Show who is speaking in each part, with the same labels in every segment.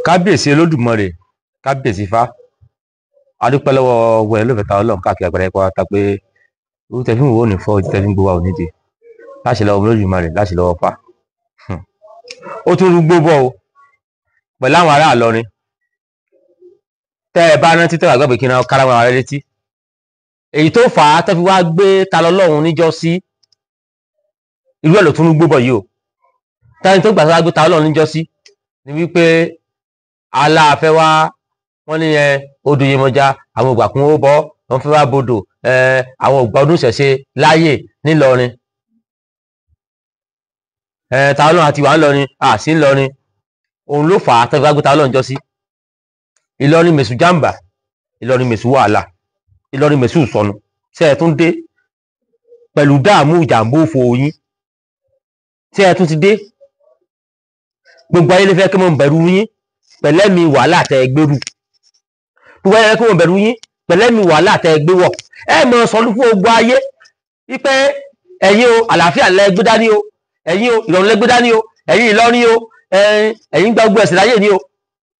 Speaker 1: Kábíyèsí Olódùmarè, kábíyèsí Ifá, adúpẹ́ lọ́wọ́ wẹ̀ lófẹ̀ta Ọlọ́run káàkiri àgbàdo ẹ̀kọ́ ta pé owó tẹ fi ń wò ó ní fọ́, ojú tẹ fi ń gbowó àwọn onídìí láṣẹ lọ́wọ́ Olódùmarè, láṣẹ lọ́wọ́ Ifá. Ó tún rúgbó bọ̀ o pẹ̀lú àwọn ará Ìlọrin. Tẹ́ ẹ bá rántí, tẹ́ wàá gbàgbé kí n kára wọn ará létí èyí tó fà á tẹ́ fi wá gbé ta lọ́lọ́run níjọ́ sí irú ẹ̀ ló tún rúgbó bọ̀ yìí o. Tẹ́ni tó gbà tó wá gbé ta lọ́lọ́run níjọ́ sí ni wípé aláàfẹ́ wá wọ́n ní ẹ odò Yemọja àwọn ògbà kún ó bọ́, wọ́n fẹ́ wá bodò ẹ àwọn ògbà ọdún ìṣẹ̀ṣe láàyè nílọrin ẹ ta Ọlọ́run àti wà ńlọrin àsí ńlọrin. Òun ló fà á tẹ́fẹ́ gbé ta Ọlọ́run jọ sí. Ìlọrin mẹ̀sù jàǹbá, Ìlọrin mẹ̀sù wàhálà, Ìlọrin mẹ̀sù sọnù. Ṣé ẹ tún dé pẹ̀lú dààmú ìjàmbá òfò yín? Ṣé ẹ tún ti dé? Gbogbo ayé lè fẹ́ kí wọ́n bẹ̀rù yín pẹ̀lẹ́mi wàhálà tẹ́ ẹ gbèrú. Gbogbo ayé lè fẹ́ kí wọ́n bẹ̀rù yín pẹ̀lẹ́mi wàhálà tẹ́ ẹ gbé wọ̀. Ẹ mọ̀ sọdún fún gbogbo ayé wípé ẹ̀yin o àlàáfíà lẹ gbé dání o, ẹ̀yin o ìrọ̀rùn lẹ gbé dání o, ẹ̀yin Ìlọrin o, ẹ̀yin gba gbogbo ẹ̀sìn láyé ni o.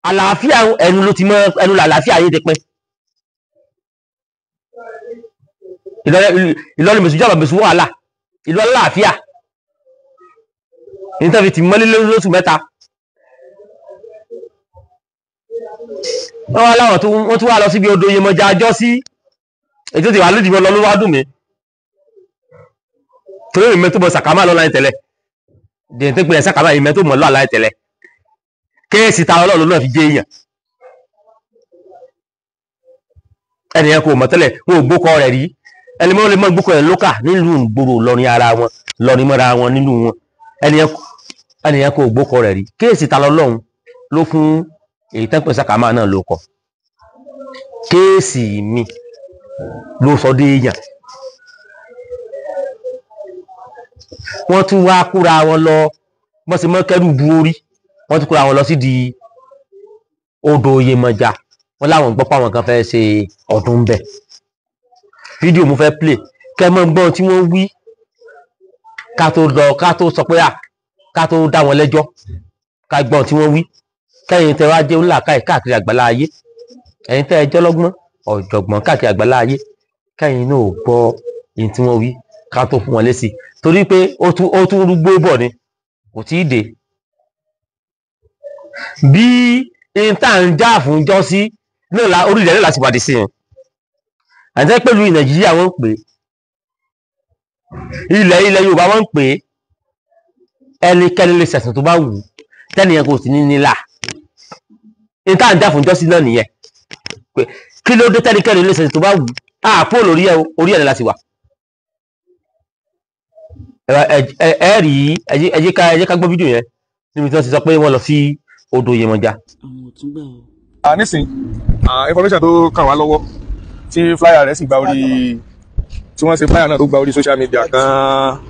Speaker 1: Àlàáfíà ẹnu ló ti mọ ẹnu làlàáfíà yín ti pín. Ìlọrin mẹ̀sùn jọba mẹ̀sùn wàhálà, ìlú àlàáfíà ní tẹ́ fi ti mọ́lé lóṣù mẹ́ta. Wọ́n wá láwọn tó wọ́n tún wá lọ síbi odò Yemọja ajọ́ sí ètò ìwà lójijì lọ ló wá dùn mí torí ìmẹ́ tó mọ sàkámà lọ́la ẹ̀ tẹ́lẹ̀ dèyìn tó pinnu sàkámà ìmẹ́ tó mọ̀ lọ́la ẹ̀ tẹ́lẹ̀ kéèsì ta Ọlọ́run náà fi jẹ́ èèyàn. Ẹnìyẹn kò mọ̀ tẹ́lẹ̀, wọn ò gbókọ rẹ̀ rí. Ẹni mọ́ lè mọ́ gbókọ rẹ̀ lókà nílùú ìgboro Ìlọrin ara wọn lọrin mọ́ra wọn nínú wọn. Ẹnìyẹn kò gbókọ rẹ̀ rí. Kéèsì ta Ọlọ́run ló fún èyí tẹ́ ń pè sàkámà náà ló kọ. Kéèsì mi ló sọ dé èèyàn. Wọ́n tún wá kúra wọn lọ wọ́n sì mọ́ kẹ́rù bu orí, wọ́n tún kúra wọn lọ sí di odò Yemọja. Wọ́n láwọn gbọ́ pé àwọn kan fẹ́ ṣe ọdún bẹ̀. Fídíò mo fẹ́ play kẹ́ mọ́ gbọ́n tí wọ́n wí ká tó lọ, ká tó sọ pé à ká tó dá wọn lẹ́jọ́, ká gbọ́n tí wọ́n wí. Kẹ́yìn tẹ́ wá jẹ́ ńlá káàkiri àgbàlá ayé, ẹ̀yin tẹ́ ẹ jọ́lọ́gbọ́n ọ̀jọ̀gbọ́n káàkiri àgbàlá ayé, kẹ́yìn náà ò gbọ́ ohun tí wọ́n wí ká tó fún wọn lésì. Torí pé ó tún rúgbó bọ̀ ni, kò tí ì dé. Bí ìta ń já fún jọ́ sí náà orí ilẹ̀ náà láti pàdé sí yẹn. Àti pẹ̀lú Nàìjíríà wọ́n ń pè é, ilẹ̀ Yorùbá wọ́n ń pè é. Ẹnikẹ́ni lè ṣẹ̀sìn tó bá wù ú, tẹ́nìyẹn kò sì ní nílà. Ìta ń já fún jọ́ sí náà nìyẹn. Kí ló dé tẹ́nikẹ́ni lè ṣẹ̀sìn tó bá wù ú? Àpò lórí ẹ, orí ẹ̀ láti wà. Ẹ rí ẹ jẹ́ ká gbọ́ fídíò yẹn níbi tí wọ́n ti sọ pé wọ́n lọ sí odò Yemọja.
Speaker 2: Nísìn information tó kàn wá lọ́wọ́ tí flyer rẹ̀ sì gba orí, tí wọ́n ṣe flyer náà tó gba orí social media gan-an,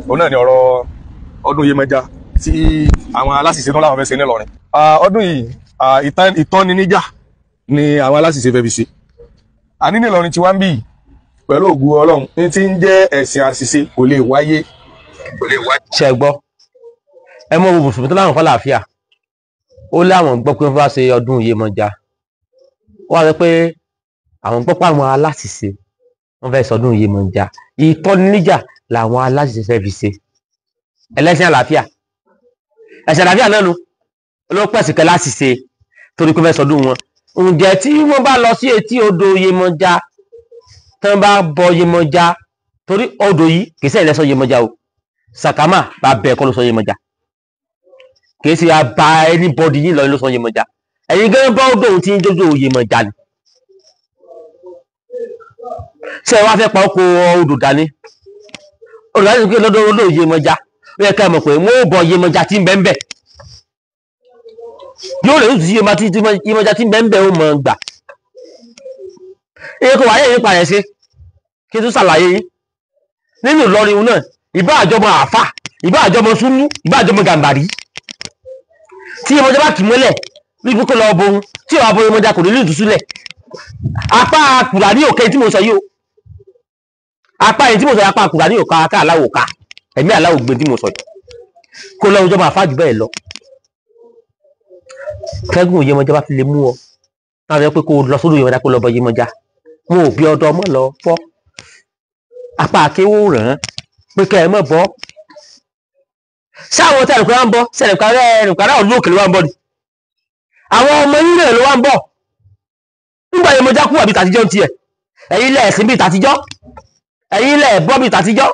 Speaker 2: òun náà ni ọ̀rọ̀ ọdún Yemọja tí àwọn aláṣìṣe tó láwọn fẹ́ ṣe nílọrin. Ọdún yìí ìtọ́niníjà ni àwọn aláṣìṣe fẹ́ fi ṣe. Àní nílọrin tí wá ń bì pẹ̀lú ògùn Ọlọ́run ní tí ń jẹ́ ẹ̀sìn àṣìṣe kò lè wáyé.
Speaker 1: Ṣe gbọ́, ẹ mọ mùsùlùmí tó láwọn fàlàáfíà, ó láwọn gbọ́ pé wọ́n bá ṣe ọdún Yemọja, wọ́n á sọ pé àwọn gbọ́ pé àwọn aláṣìṣe wọ́n fẹ́ sọdún Yemọja, ìtọ́niníjà làwọn aláṣìṣe fẹ́ fi ṣe. Ẹlẹ́sìn àlàáfíà, ẹ̀sìn àlàáfíà náà nu olópẹ̀sì kan láṣìṣe torí pé fẹ́ sọdún wọn. Ǹjẹ́ tí wọ́n bá lọ sí etí odò Yemọja, tí wọ́n bá bọ Yemọja, torí odò yìí kì í sẹ́yìn lẹ́sọ̀ Yemọja o, sàkámà bá bẹ̀ kọ́ ló sọ Yemọja, kì í ṣe àbá anybody yìí lọ́ọ́ ló sọ Yemọja. Ẹ̀yin gẹ́gẹ́ bá odò ohun tí ń jójó Yemọja ni. Ṣé ẹ wá fẹ́ pa oko odò dání? Odò dání pé lọ́dọ̀ odò Yemọja, ó yẹ ká mọ̀ pé wọ́n ó bọ Yemọja tí ń bẹ ń bẹ̀. Yóò lè tún Yemọja tí ń bẹ ń bẹ̀ ó mọ̀ gbà. Iye kò wáyé nípa rẹ̀ ṣe kí n tún ṣàlàyé yín. Nínú Ìlọrin náà, ìbá àjọmọ àáfà, ìbá àjọmọ súnú, ìbá àjọmọ gàǹbàrí. Tí Yemọja bá kì í mọ́lẹ̀ wípé kó lọ bohun, tí ìwà bo Yemọja kò ní lè túsúlẹ̀. Apá Kùránì òkè tí mo sọ yìí o. Apá yìí tí mo sọ yìí, apá Kùránì òkà ká aláwò ká. Ẹ̀mí aláwò gbé tí mo sọ yìí. Kó lọ́wọ́ jọmọ àáfà jù bẹ́ẹ̀ lọ. Kẹ́gùn Yemọja bá fi lè mú ọ náà sọ pé kó o lọ sódò Yemọja kó lọ bọ Yemọja, mo ò bí ọdọ ọmọ lọ fọ́ apá akéwò ràn án pé kẹ́ ẹ mọ̀ bọ́. Sáwọn tí àrùkọ́ wa ń bọ́ sẹ̀rẹ̀kọ́ ará òlú òkèlè wa ń bọ́ ni, àwọn ọmọ yín náà ló wá ń bọ̀ nígbà Yemọja kú àbí tàtijọ́ ń tiẹ̀. Ẹ̀yin lẹ̀ ẹ̀sìn bíi tàtijọ́, ẹ̀yin lẹ̀ bọ́ bíi tàtijọ́.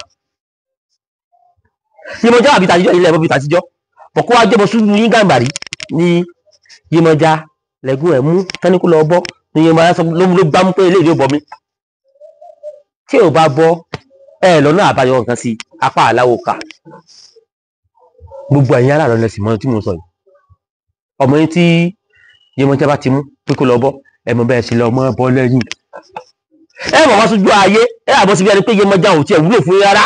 Speaker 1: Yemọja àbí tàtijọ́, ẹ̀yin lẹ̀ bọ́ bíi tàtijọ́. Bọ̀kọ́ wá jẹ́bọ̀ sùúrù yín Gàmbàrí ní Yemọja lẹ́gùn ẹ̀ mú tẹ́níkù lọ bọ́ ní Yemọja ló gbá mú pé eléyìí ò bọ́ mi. Tí ò bá bọ́ ẹ lọ́nà àbáyọ nǹkan sí apá aláwọ̀ ká. Gbogbo ẹ̀yin aráàlú lẹ́sìn mọ́ tí mo sọ yìí. Ọmọ yín tí Yemọja bá ti mú pé kó lọ bọ́, ẹ mọ bẹ́ẹ̀ sì lọ mọ́ bọ́ lẹ́yìn. Ẹ mọ̀ wá sójú ayé, ẹ àbọ̀ síbi ẹni pé Yemọja ò tiẹ̀ wúlò fún rárá.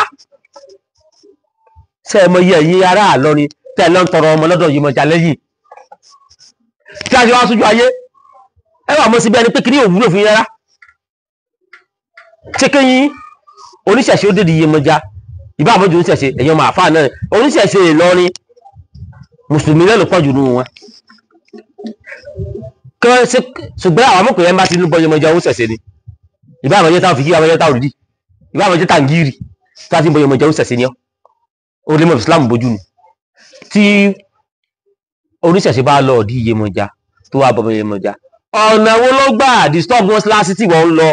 Speaker 1: Ṣé ẹ mọ iye ẹ̀yin ará Ìlọrin tẹ́ ẹ lọ ń tọrọ ọmọ lọ́dọ̀ Yemọja lẹ́yìn? Tí a ṣe wá sójú ayé, ẹ wà mọ́ síbi ẹni pé kí ni ò wúlò fún rárá. Ṣé kéyìn oníṣẹ̀ṣe ó dèdí Yemọja? Ìbá àbọ̀jù oníṣẹ̀ṣe, ẹ̀yin ọmọ àfáà náà, oníṣẹ̀ṣe Ìlọrin mùsùlùmí náà ló pọ̀ jù nínú wọn. Ṣùgbọ́n àwọn amọ̀kùnrin ẹ̀ bá ti ń bọ Yemọja oníṣẹ̀ṣe ni. Ìbá àbọ̀jẹ́ táwọn fìkí, àbọ̀jẹ́ táwọn rìdí, ìbá àbọ̀jẹ́ tàǹgìrì tí a ti ń bọ Yemọja oníṣẹ̀ṣe ni ọ́. Ó lè mọ̀ Islam bójú ni. Tí oníṣẹ̀ṣe bá lọ ọ̀dí Yemọja tó wá bọ Yemọja, ọ̀nà wo ló gbà disturb mọ́ṣáláṣí tí wọ́n ń lọ?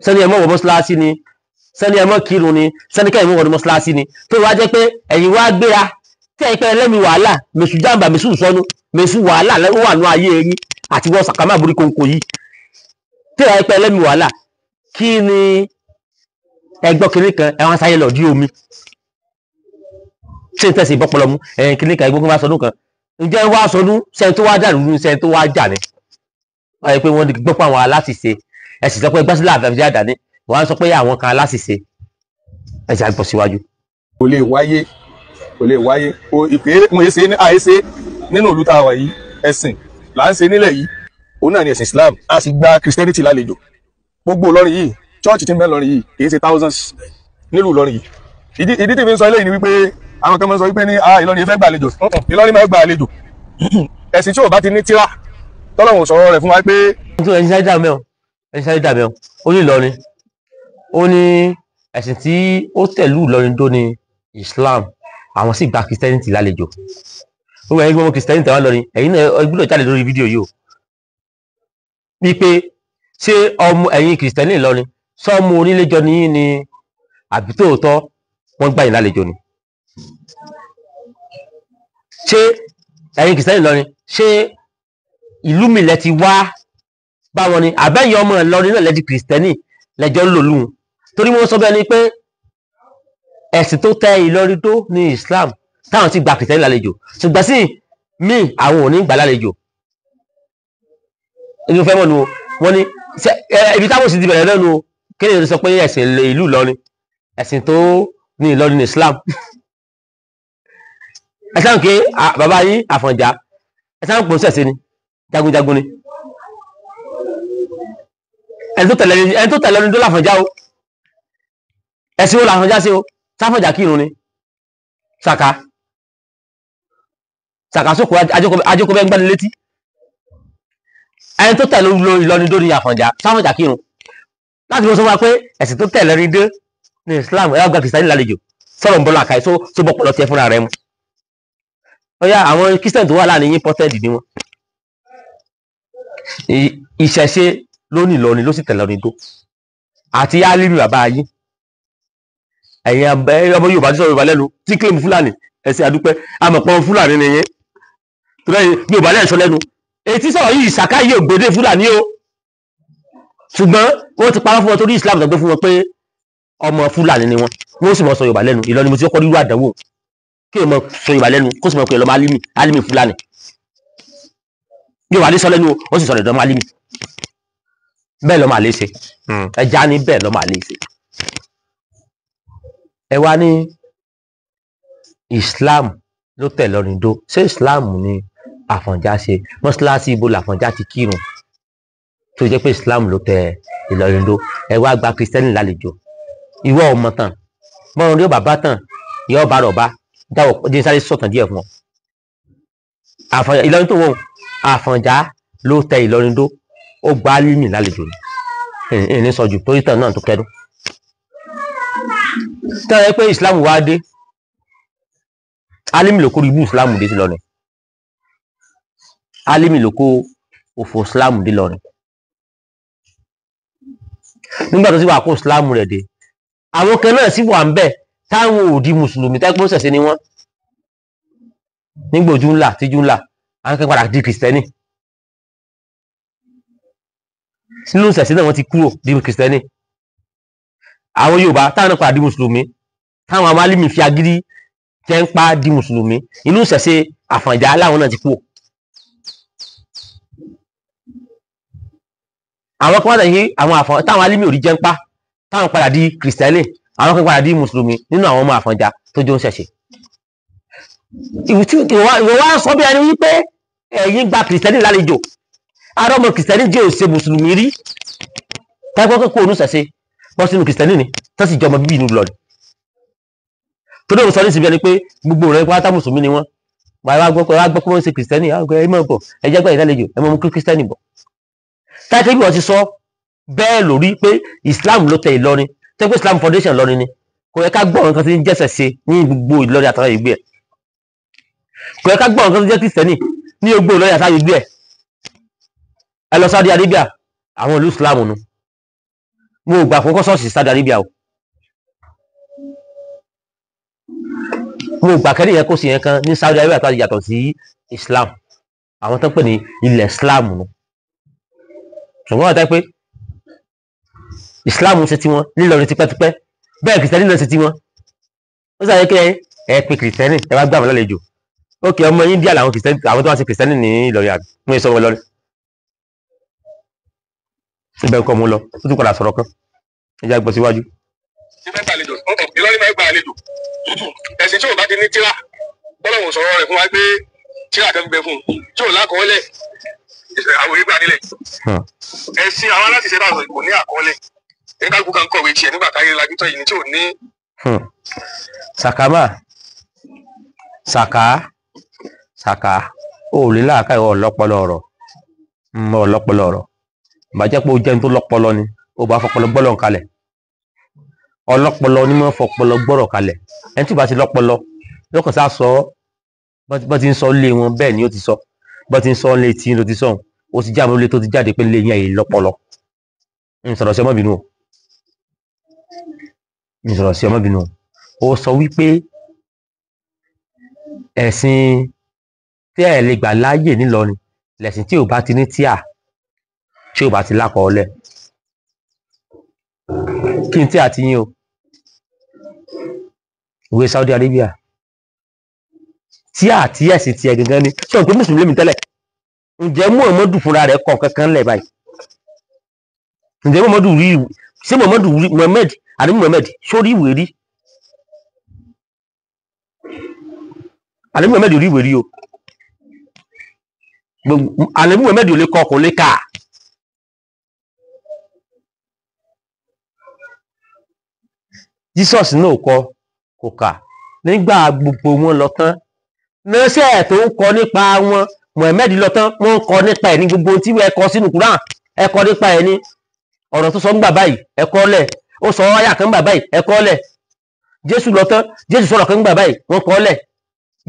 Speaker 1: Sẹ́ni ẹ̀ mọ́ wọ mọ́ṣáláṣí ni, sẹ́ni ẹ̀ mọ́ kírun ni, sẹ́ni kẹ́yìn mọ́ wọ mọ́ṣáláṣí ni, tó wá jẹ́ pé ẹ̀yin wá gbéra tí ẹ̀yin pẹ́ ẹlẹ́mi wàhálà mẹ̀sù jàǹbá mẹ̀sù sọnù mẹ̀sù wàhálà ó wà nù ayé yín àti wọ́n sàkámà borí kòǹkò yìí. Tí ẹ̀yin pẹ́ ẹlẹ́mi wàhálà, kí ni ẹgbọ́ kiri kan ẹ̀ wọ́n sáyé lọ dí omi? Ṣé n tẹ̀sí ìbọ́pọlọ mu ẹ̀yìn kiri kan ẹgbọ́n wá sọdún kan? Ǹjẹ́ wá sọdún sẹ́ni tó wá dà lóru sẹ́ni tó wá jà ni? Wọ́n yẹ pé wọ́n gbọ́ pé àwọn aláṣìṣe, ẹ sì sọ pé gbásílẹ̀ àfẹ́fẹ́ àdáni, wọ́n á sọ pé àwọn kan aláṣìṣe. Ẹ ṣe àgbọ̀ síwájú.
Speaker 2: Kò lè wáyé, kò lè wáyé. O ìpè mo ṣe ní àìṣe nínú ìlú tá a wà yìí, ẹ̀sìn là ń ṣe nílẹ̀ yìí, òun náà ni ẹ̀sìn Islam, a sì gba Christianity lálejò. Gbogbo Ìlọrin yìí, church tí ń bẹ Ìlọrin yìí kì í ṣe thousands nílùú Ìlọrin yìí. Ìdí tí mi ń sọ eléyìí ni wípé àwọn kan máa ń sọ wípé ní Ìlọrin yìí fẹ́ gbà àlejò, Ìlọrin máa gbà àlejò. Ẹ̀sìn tí ò bá ti ní tíra tọ́lọ́run sọ̀rọ̀ rẹ̀ fún wa pé.
Speaker 1: Ẹni sáré dàmẹ́ o, ẹni sáré dàmẹ́ o, ó ní Ìlọrin, ó ní ẹ̀sìn tí ó tẹ̀lú Ìlọrin tó ní Islam, àwọn sì gba Christianity lálejò. Ó wẹ̀ ẹ̀yin gbọ́mọ Christianity wà lọ́rin, ẹ̀yin náà ẹ gbọ́dọ̀ jáde lórí fídíò yìí o. Wípé ṣé ọmọ ẹ̀yin Christianity Ìlọrin sọ́mọ onílé-jọ ní yín ni àbí tóòtọ́ wọ́n gbà yín lálejò ni? Ṣé ẹ̀yin Christianity Ìlọrin ṣé ìlú mi lẹ ti wá báwọn ni àbẹ́yìn ọmọ Ìlọrin náà lẹ́di Kristẹni lẹ́jọ́ ń lò lóhun? Torí wọ́n sọ bẹ́ẹ̀ ni pé ẹ̀sìn tó tẹ Ìlọrin tó ní Islam, táwọn ti gba Kristẹni lálejò, ṣùgbọ́n sí mí àwọn ò ní gbà lálejò. Inú fẹ́ mọ̀ nu wọ́n ní ibi táwọn sì ti bẹ̀rẹ̀ lẹ́nu o. Kí ni sọ pé ẹ̀sìn ìlú Ìlọrin, ẹ̀sìn tó ní Ìlọrin ní Islam? Ẹ sáà ń ké bàbá yín Àfọ̀njá, ẹ sáà ń pò ń ṣẹ̀ṣẹ̀ ni, jagunjagun ni. Ẹni tó tẹ̀lé ẹni tó l'Àfọ̀njá o. Ẹ̀sìn wo l'Àfọ̀njá sí o? Sáfọ̀njá kírun ni. Sàká Sàká sóko ajókòó bẹ́ẹ̀ ń gbani létí. Ẹni tó tẹ̀lé Ìlọrin dó ni Àfọ̀njá, sáfọ̀njá kírun. Láti mọ sọ wá pé ẹ̀sìn tó tẹ̀lé ẹni dó ní Islam, ẹ wá gba Kìrìsìtánì lálejò. Sọ̀rọ̀ ń bọ́ làkàì tó bọ́ pọ̀lọ́ tiẹ̀ fúnra rẹ̀ mu. Ó yá, àwọn Christian tó wà láàrin yín pọ́tẹ́ẹ̀dì ni wọ́n. Ìṣẹ̀ṣe ló ní Ìlọrin ló sì tẹ̀lé Ìlọrin tó àti Álímì bàbá yín. Ẹ̀yin ọmọ Yorùbá tí sọ̀rọ̀ Yorùbá lẹ́nu tí kílèmù Fúlàní, ẹ̀sìn àdúpẹ́ amọ̀pọ̀ Fúlàní ni yín. Torí Yorùbá lẹ́ẹ̀ sọ lẹ́nu etí sọ̀rọ̀ yìí ìsàká yìí ògbédè Fúlàní o. Ṣùgbọ́n wọ́n ti parọ́ fún wọn torí Islam tó gbé fún wọn pé ọmọ Fúlàní ni wọn, wọ́n sì mọ̀ sọ Yorùbá lẹ́nu. Ìlọrin mo ti kọ́ rírú àdánwò kí èèmọ̀ sọ Yorùbá lẹ́nu kó sì mọ̀ pé ọlọ́mọ Álímì, Álímì Fúlàní. Yorùbá lè sọ lẹ́nu o, ó sì sọ̀rọ̀ ìdánmọ́ Álímì. Bẹ́ẹ̀ lọ́mọ àlè ṣe, ẹja ní bẹ́ẹ̀ lọ́mọ àlè ṣe. Ẹ wá ní Islam ló tẹ̀ lọ́rin dó. Ṣé Islam ni Àfọ̀njá ṣe? Mọ́ṣáláṣí ibo làfọ̀njá ti kírun tó jẹ́ pé Islam ló tẹ̀ Ìlọrin dó? Ẹ wá gba Kristẹni lálejò. Ìwọ ọmọ tán mọ́run rí bàbá tán ìyá ọba rọ̀ bá dáwọ̀ jẹ́ sáré sọ̀tàn díẹ̀ fún ọ. Àfọ̀njá Ìlọrin tó wọ̀n, Àfọ̀njá ló tẹ Ìlọrin dó, ó gba Álímì lálejò ni. Ní sọ jù torí tàn náà tó kẹ́dùn. Tẹ́lẹ̀ pé Islam wá dé, Álímì ló kó ibú Islam dé sí Ìlọrin. Álímì ló kó òfò Islam dé Ìlọrin. Nígbà tó sì wà kó Islam rẹ̀ dé, àwọn kan náà sì wà ń bẹ̀ táwọn ò di mùsùlùmí tẹ́gbọ́n ṣẹ̀ṣẹ̀ ni wọ́n. Nígbà ojú ńlá tíjú ńlá, àwọn kan padà di kìrìsìtẹ́nì. Nínú ìṣẹ̀ṣẹ̀ náà wọ́n ti kúrò di kìrìsìtẹ́nì. Àwọn Yorùbá táwọn náà padà di mùsùlùmí, táwọn amálímì fi agídí jẹ́ ń pa di mùsùlùmí, inú ìṣẹ̀ṣẹ̀ Àfọ̀njá láwọn náà ti kúrò. Àwọn kan padà yí àwọn Àfọ̀n táwọn alímì ò rí jẹ́ ń pa, táwọn padà di kìrìsìtẹ́nì, àwọn kan padà di mùsùlùmí nínú àwọn ọmọ Àfọ̀njá tó jọ ń ṣẹ̀ṣẹ̀. Ìwọ wá sọ bí ẹni wípé ẹ̀yin gba kìrìsìtẹ́nì lálejò, ara ọmọ kìrìsìtẹ́nì jẹ́ òṣè mùsùlùmí rí, táwọn kó onú ṣẹ̀ṣẹ̀ bọ́ sínú kìrìsìtẹ́nì ni, tó sì jẹ́ ọmọ bíbí inú Ìlọrin. Torí òun sọ ní ìsinmi ẹni pé gbogbo rẹ̀ pátá mùsùlùmí ni wọ́n. Wàá gbọ́ pé wọ́n ṣe kìrìsìtẹ́nì, ẹ mọ̀ bọ̀, ẹ jẹ́ gbà yín lálejò, ẹ mọ̀ mú kìrìsìtẹ́nì bọ̀. Táyà bí wọ́n ti sọ bẹ́ẹ̀ lórí pé Islam ló tẹ Ìlọrin, tẹ́ pé Islam foundation Ìlọrin ni, kò yẹ ká gbọ́ nǹkan tí ń jẹ́sẹ̀ ṣe ní gbogbo Ìlọrin àtàwọn ìgbé ẹ̀. Kò yẹ ká gbọ́ nǹkan tó jẹ́ kìrìsìtẹ́nì ní gbogbo Ìlọrin àtàwọn ìgbé ẹ̀. Ẹ lọ Saudi Arabia, àwọn ìlú Islam nu. Mo gbà fún kọ́sọ́ọ̀sì Saudi Arabia o. Mo gbà kẹ́lẹ́ yẹn kó sì yẹn kan ní Saudi Arabia tó yàtọ̀ sí Islam, àwọn tó ń pè ní ilẹ̀ Islam nu. Ṣùgbọ́n wọ́n tẹ́ pé Islam ṣe tiwọn nílọrin tipẹ́tipẹ́, bẹ́ẹ̀ kìrìsìtẹ́nì náà ṣe tiwọn. Ó sàyẹ kí ẹ pe kìrìsìtẹ́nì ẹ bá gbà wọ́n lálejò. Ókè ọmọ India làwọn kìrìsìtẹ́nì, àwọn tó wá sí kìrìsìtẹ́nì ní Ìlọrin àbí wọ́n sọ wọn lọrin. Ibẹ̀ kọ́ mo lọ, ó tún padà sọ̀rọ̀ kan. Ẹ jẹ́ á gbọ́ síwájú.
Speaker 2: Ìlọrin máa gba àlejò. Ẹ̀sìn tí ò bá ti ní tíra, bọ́lá òun sọ̀rọ̀ rẹ̀ fún wa pé tíra kan bẹ fún un tí ò lákọọ́lẹ̀, àwọn ìgbà nílẹ̀. Ẹ̀sìn àwọn aláṣìṣẹ́ náà kò ní àkọọ́lẹ̀. Ẹ̀ka kúkà ń kọ̀wé tiẹ̀ nígbà táyé lajú tán yìí ni tí ò ní.
Speaker 1: Sàkámà, sàká, sàká, ó lè láàká ìwọ ọlọ́pọlọ ọ̀rọ̀, ọlọ́pọlọ ọ̀rọ̀. Ìbàjẹ́ pé ó jẹun tó lọ́pọlọ ni, ó bá fọpọlọ gbọ́rọ̀ kalẹ̀. Ọlọ́pọlọ ni mọ́ fọpọlọ gbọ́rọ̀ kalẹ̀. Ẹni tí ò bá ti lọ́pọlọ, lọ́kàn sá sọ bọ́ ti ń sọ lé wọn bẹ́ẹ̀ ni ó ti sọ, bọ́ ti ń sọ lé tí ló ti sọ, ó ti jáde lé tó ti jáde pé lé yẹn èyí lọ́pọlọ. Ń sọ̀rọ̀ sí ọmọbìnrin o. Ń sọ̀rọ̀ sí ọmọbìnrin o. Ó sọ wípé ẹ̀sìn tí ẹ̀ lè gbà láàyè nílọrin lẹ̀sìn tí ò bá ti ní tíà, tí ò bá ti lákọọ́lẹ̀. Kí n tí àti yín o. Ìwé Saudi Arabia. Tíà tí ẹ̀sìn tiẹ̀ gangan ni. Ṣé o pé mùsùlùmí lèmi tẹ́lẹ̀? Ǹjẹ́ Muhammadu fúnra rẹ̀ kọ̀ kankan lẹ̀ báyìí? Ǹjẹ́ Muhammadu rí ìwé? Ṣé Muhammadu rí Muhammad àbí Muhammad sórí ìwé rí? Àbí Muhammad rí ìwé rí o? Àbí Muhammad ò lè kọ kò lè kà? Jesus náà kọ kò kà. Nígbà gbogbo wọn lọ tán, nọ́ọ̀sẹ̀ tó ń kọ nípa wọn, Muhammad lọ tán, wọ́n ń kọ nípa ẹ̀ ní gbogbo tí ẹ kọ sínú Quran, ẹ kọ nípa ẹ̀ ní ọ̀rọ̀ tó sọ ń gbà báyìí, ẹ kọ lẹ̀, ó sọ ọ̀yà kan gbà báyìí, ẹ kọ lẹ̀. Jésù lọ tán, Jésù sọ̀rọ̀ kan gbà báyìí, wọ́n kọ lẹ̀.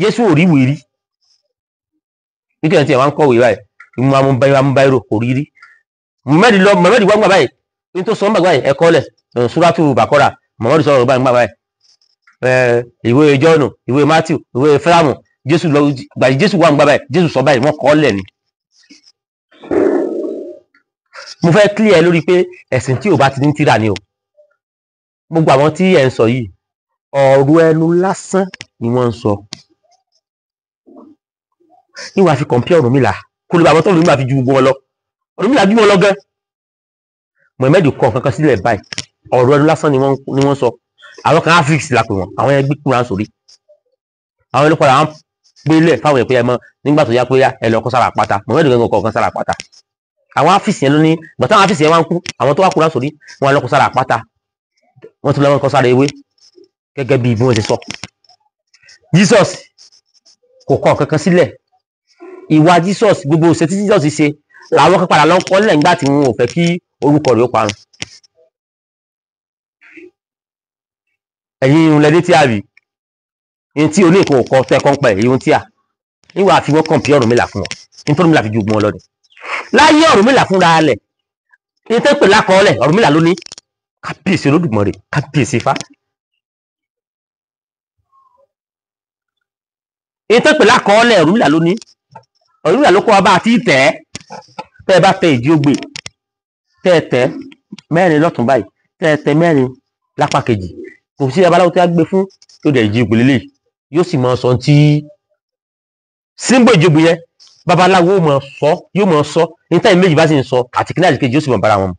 Speaker 1: Jésù ò rí wèrí. Nítorí tí ẹ wá ń kọ̀wé báyìí, ìmú amúbáyérò kò rí rí. Muhammad lọ, Muhammad wá ń gbà báyìí, ní tó sọ ń gbà báyìí, ẹ kọ lẹ̀. Súrátù Bàkọ́rà, Muhammad sọ̀rọ̀ báyìí ń gbà báyìí. Ìwé Jọ́ọ̀nù, ìwé Matthew, ìwé Fẹ́rámù, Jésù lọ gbàdí Jésù wà ń gbà báyìí, Jésù sọ báyìí, wọ́n kọ́ lẹ̀ ni. Mo fẹ́ clear lórí pé ẹ̀sìn tí ò bá ti ní tírà ni o. Gbogbo àwọn tí ẹ̀ ń sọ yìí, ọ̀rọ̀ ẹnu lásán ni wọ́n ń sọ. Níwàá fi compare Ọ̀rúnmìlà, kó lè bá àwọn tó Ọ̀rúnmìlà fi ju gbogbo wọn lọ. Ọ̀rúnmìlà ju wọn lọ gan. Muhammad kọ nǹkan kan sílẹ̀ báyìí, ọ̀rọ̀ ẹnu lásán ni wọ́n sọ. Àwọn kan Africs la pè wọ́n, àwọn yẹn gbé Kúránì sórí. Àwọn ẹlòpàá àwọn gbélé fáwọn èèyàn pé ẹ mọ nígbà tó yá pé ẹ lọ kọ́ sára àpáta. Muhammad gangan kọ̀ọ̀kan sára àpáta. Àwọn Africs yẹn ló ní, gbàtà àwọn Africs yẹn wá ń kú, àwọn tó wá Kúránì sórí, wọn lọ kọ́ sára àpáta. Wọ́n tún lọ kọ́ sára ewé gẹ́gẹ́ bí wọ́n ti sọ. Jesus kò kọ kankan sílẹ̀. Ìwà Jesus, gbogbo òṣè tí Jesus ṣe làwọn kan padà lọ kọ́ lẹ̀ nígbà tí wọn ò fẹ́ kí orúkọ rẹ̀ ó parun. Ẹ̀yin irun lẹ́dí tí a rí ní tí oníkan ò kọ tẹ́ kọ́ ń pa ẹ̀yìn tí a níwà fi wọ́n kàn pí Ọ̀rúnmìlà fún wọn nítorí Ọ̀rúnmìlà fi ju ogun wọn lọ́dún. Láyé Ọ̀rúnmìlà fúnra rẹ̀ ní tẹ́ pè lákọọ́lẹ̀ Ọ̀rúnmìlà ló ní kábíyèsí Olódùmarè, kábíyèsí Ifá. Ní tẹ́ pè lákọọ́lẹ̀ Ọ̀rúnmìlà ló ní, Ọ̀rúnmìlà ló kọ́ wa bá a ti tẹ̀ ẹ́. Tẹ́ ẹ bá tẹ ìdí ogbè, tẹ́ ẹ tẹ́ mẹ́rin lọ́tún báyìí, tẹ́ ẹ tẹ mẹ́rin lápá kejì, kò sí babaláwo tí a gbé fún yóò dẹ̀ ìdí ogbè lélẹ̀, yóò sì máa sọ tí símbò ìdí ogbè yẹn babaláwo máa sọ, yóò máa sọ ní táyì méjì bá sì ń sọ àti kíní àti kejì yóò sì máa bára wọn mu.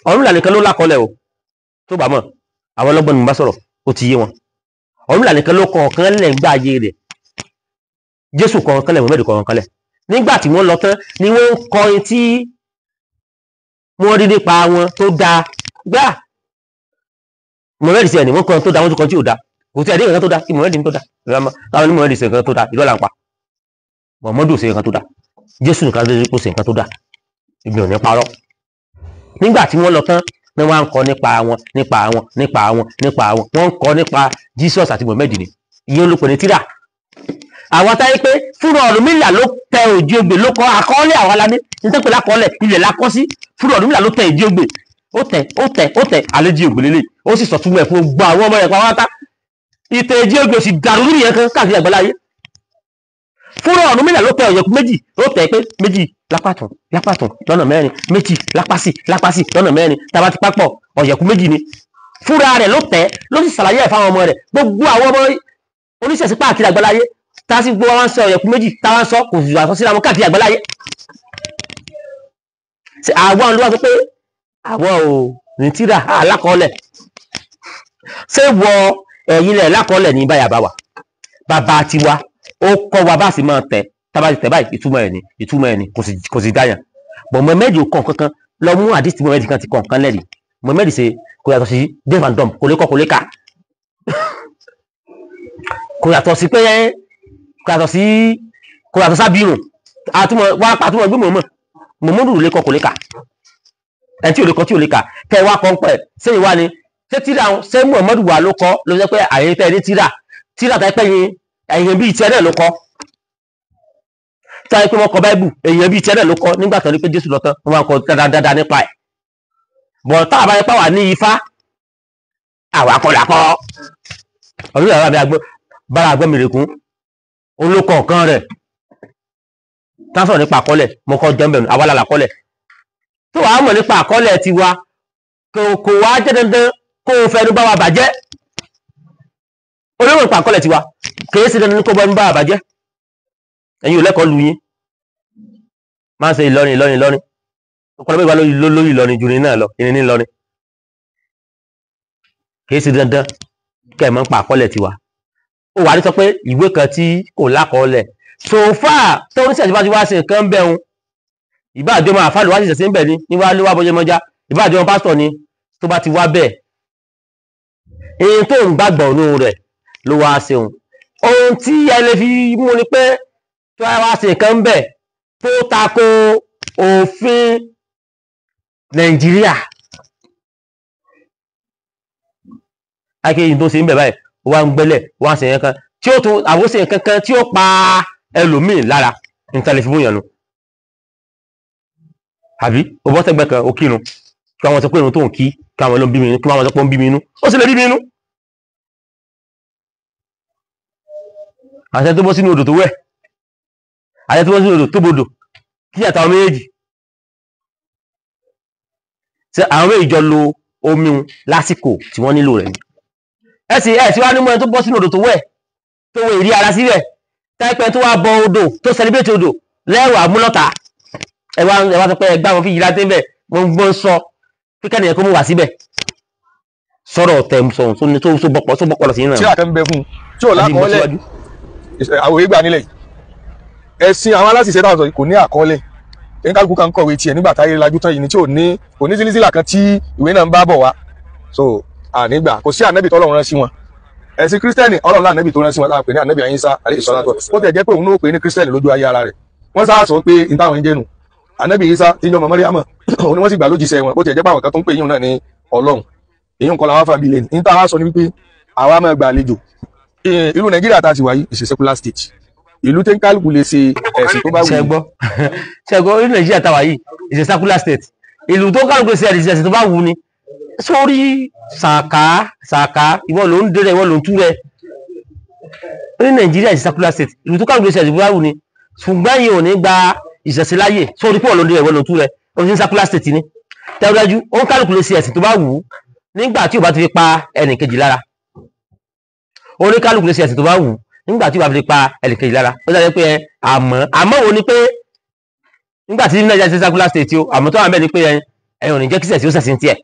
Speaker 1: Ọ̀rúnmìlà nìkan ló lákọọ́lẹ̀ o, tó bá mọ̀ àwọn ọlọ́gbọ́n ni mo bá sọ̀rọ̀, ó ti yé wọn. Ọ̀rúnmìlà nìkan ló kọ̀ọ̀kan lẹ̀ ń gbá ayé rẹ̀, Jésù kọ̀ọ̀kan lẹ̀, Mùhàmmádù kọ̀ọ̀kan lẹ̀. Nígbà tí wọ́n lọ tán ni wọ́n ń kọrin tí wọ́n rí nípa wọn tó dáa gbá. Mùhàmmádù sí ẹni wọ́n kọrin tó dáa, wọ́n tún kọrin tí ò dáa, kò tí àdéhùn kan tó dáa kí Mùhàmmádù ní tó dáa, táwọn ní Mùhàmmádù ṣe nǹkan tó dáa, irọ́ là ń pa. Mùhàmmádù ṣe nǹkan tó dáa, Jésù nìkan ló ṣe nǹkan tó dáa, ibi ò ní parọ́. Nígbà tí wọ́n lọ tán ni wọ́n á ń kọ nípa wọn, nípa wọn, nípa wọn, nípa wọn, wọ́n ń kọ nípa Jesus àti Mùhàmmádù ni, ìyẹn ló pè ní tírà. Àwọn táyé pé fúnra Ọ̀rúnmìlà ló tẹ òjì ogbè, ló kọ àkọọ́lẹ̀ àwọn aládé nítorí pé lákọọ́lẹ̀ ilẹ̀ la kọ́ sí. Fúnra Ọ̀rúnmìlà ló tẹ ìdí ogbè, ó tẹ ó tẹ ó tẹ àlejò ògbè lélẹ̀, ó sì sọ túmọ̀ ẹ̀ fún gbogbo àwọn ọmọ rẹ̀ pátá. Ìtẹ̀ ìdí ogbè sì dàrú lórí yẹn kan káàkiri àgbáláyé. Fúnra Ọ̀rúnmìlà ló tẹ ọ̀yẹ̀kú méjì, ó tẹ pé méjì lápàtún lápàtún lọ́nà mẹ́rin, méjì lápásì lápásì lọ́nà mẹ́rin, tá a bá ti papọ̀ ọ̀yẹ̀kú méjì ni. Fúnra rẹ̀ ló tẹ, ló sì ṣàlàyé ẹ̀ fáwọn ọmọ rẹ̀, gbogbo àwọn ọmọ oníṣẹ̀ṣe káàkiri àgbáláyé tá a sì gbọ́ wọn sọ ọ̀yẹ̀kú méjì táwọn sọ kò sì wà síra wọn káàkiri àgbáláyé. Àwọn ló wá sọ pé àwọn ò ní tírà alákọọ́lẹ̀, ṣé wọ ẹ̀yin lẹ̀ lákọọ́lẹ̀ ní báyà bá wà? Bàbá tiwa ó kọ́ wa bá sì máa tẹ̀, tá a bá ti tẹ̀ báyìí ìtumọ̀ ẹ̀ ní, ìtumọ̀ ẹ̀ ní, kò sì dáyàn. Bọ̀ Mùhàmmádù ò kàn kankan lọ mú àdìsí Mùhàmmádù kan ti kàn kan lẹ́rìí. Mùhàmmádù ṣe kò yàtọ̀ sí deaf and dumb, kò lè kọ́ kò lè kà, kò yàtọ̀ sí pé kò yàtọ̀ sí, kò yàtọ̀ sábìrùn àtúmọ̀ wá pa àtúmọ̀ gbé mọ̀mọ́ Mùhàmmádù lè kọ́ kò lè kà, ẹni tí ò lè kọ́ tí ò lè kà kẹ́ ẹ wá kọ́ ń pẹ́ ṣé ìwá ni ṣé tíra ṣé Mùhàmmádù wà ló kọ́ ló jẹ́ pé àyè tẹ́ ẹ ní tíra tíra tá ẹ pẹ́ yín èèyàn bíi tiẹ̀ náà ló kọ́, táyé pé wọ́n kọ báíbù èèyàn bíi tiẹ̀ náà ló kọ́ nígbà tó ní pé Jésù lọ tán wọ́n máa kọ dáadáa nípa ẹ̀. Bọ̀ tá a bá yẹ pé wà ní Ifá àwa kọ́ là kọ́ ọdún yàrá mi àgbẹ̀ bára àgbẹ̀ mi rèkún olókọ̀ kan rẹ̀ tá a sọ̀rọ̀ nípa àkọọ́lẹ̀ mo kọ́ jẹ́ mbẹ̀rún àwa lálà kọ́lẹ̀ tó wàá mọ̀ nípa àkọọ́lẹ̀ tiwa kò wá jẹ́ dandan kó o fẹnu bá wa bàjẹ́. Olówó nípa àkọọ́lẹ̀ tiwa kìí ṣe dandan kó bá wa bàjẹ́. Ẹ̀yin ò lẹ́kọ̀ọ́ lu yín máa ń ṣe Ìlọrin Ìlọrin Ìlọrin ọ̀pọ̀lọpọ̀ ìwà lórí Ìlọrin ju ní náà lọ ìrìn ní Ìlọrin. Kìí ṣe dandan kẹ́ ẹ̀ mọ̀ nípa àkọọ́lẹ̀ tiwa. Ó wà ní sọ pé ìwé kan tí kò lákọọ́lẹ̀ so far tó ní sẹ̀sì bá ti wá ṣe nǹkan ń bẹ̀ ń ìbáàjọ́ máa fàlù wá sì ṣẹ̀ṣẹ̀ ń bẹ̀ ni ní wá ló wá bọ́jọ́ mọ́já ìbáàjọ́ wọn pásítọ̀ ni tó bá ti wá bẹ́ẹ̀ èyí tó ń gbàgbọ́ ònú rẹ̀ ló wá ṣeun. Ohun tí ẹ lè fi mú ni pé tó wá ṣe nǹkan ń bẹ̀ tó tako òfin Nàìjíríà, akéyìn tó ṣe ń bẹ̀ báyìí wá ń gbẹ́lẹ̀ wá ń ṣe yẹn kan tí ó tún àwòṣe kankan tí ó pa ẹlòmíì lára níta lè fi mú yàn nu. Àbí o bọ́ sẹ́gbẹ́ kan o kírun kí àwọn sọ pé irun tó ń kí kí àwọn ló ń bí mi inú, kí àwọn sọ pé ó ń bí mi inú, ó sì lè bí mi inú. Àṣẹ tó bọ́ sínú odò tó wẹ̀, àṣẹ tó bọ́ sínú odò tó bodò, kí àtàwọn méjèèjì ṣe àwọn méjèèjì jọ lo omi lásìkò tí wọ́n nílò rẹ̀ ni. Ẹ sì wá ní mú ẹni tó bọ́ sínú odò tó wẹ̀ tó wọ ìrí ara síbẹ̀ táìpẹ́ tó wá bọ odò tó sẹlẹ̀bẹ̀tì odò lẹ́wà múlọ́ta ẹ wá sọ pé ẹgbẹ́ àwọn fìyìlá dé bẹ̀ wọ́n gbọ́n sọ pé kẹ́nìyàn kó mú wá síbẹ̀ sọ̀rọ̀ tẹ̀ sọ̀rọ̀ tó ní tó bọ́pọ̀ lọ sí náà.
Speaker 2: Tí a kan bẹ fún un tí ò lákọọ́lẹ̀ àwọn ìgbà nílẹ̀ ẹ̀sìn àwọn aláṣìṣẹ́ táwọn sọ kò ní àkọọ́lẹ̀ ẹni kálukú kan kọ̀wé tiẹ̀ nígbà táyé lajú tán yìí ni tí ò ní kò ní sílísílà kan tí ìwé náà ń bá bọ̀ wá. So ànígbà kò sí ànábì tọ́lọ́run rán sí wọn. Ẹ̀sìn kírísítẹ́nì Ọlọ́run lànàbì tó rán sí wọn láàpẹ ní ànàbì Ìsá alayhi salatu. Ó tẹ̀ jẹ́ pé òun náà pè ní kírísítẹ́nì lójú ayé ara rẹ̀. Wọ́n sá sọ pé n táwọn ń jẹ́nu ànàbì Ìsá tí ń jọmọ Màríámà, òun ni wọ́n sì gbà lójíṣẹ́ wọn. Bó tẹ̀ jẹ́ pé àwọn kan tó ń pè yín náà ní Ọlọ́run, èyí ń kọ́ la wá fàbí lẹ́nu. N táwa sọ ni wípé àwa máa gba àlejò. Ìlú Nàìjíríà tá a ti wà yìí is a secular state, ìlú tí ń kálukú lè ṣe ẹ̀sìn tó bá wù.
Speaker 1: Ṣẹgbọ́ ṣẹgbọ́, ìlú Nàìjíríà tá a wà yìí is a secular state, ìlú tó kálukú lè ṣe ẹ̀sìn tó bá wù ni. Sórí sàká sàká, ìwọ ló ń dé rẹ, ìwọ ló ń tú rẹ. Ní Nàìjíríà is a secular state, ìlú tó kálukú lè ṣe ẹ̀sìn tó bá wù ni. Ṣùgbọ́n yìí ò ní gba ìṣẹ̀ṣẹ̀ láyè. Sórí pọ̀ ló ń dé rẹ, ìwọ ló ń tú rẹ, ó ti ń secular state ni. Tẹ́wọ́dájú, ó ń kálukú lè ṣe ẹ̀sìn tó bá wù ú nígbà tí ò bá ti fi pa ẹnì kejì lára. Oníkálukú lè ṣe ẹ̀sìn tó bá wù ú nígbà tí ò bá fi pa ẹnì kejì lára. Ó dàbí pé àmọ́ wo ni pé nígbà tí Nàìjíríà ṣe secular state o, àmọ́ tó wà mẹ́rin ni pé ẹ̀yin ò ní jẹ́ kí sẹ̀sìn ó sẹ̀sìn tiẹ̀.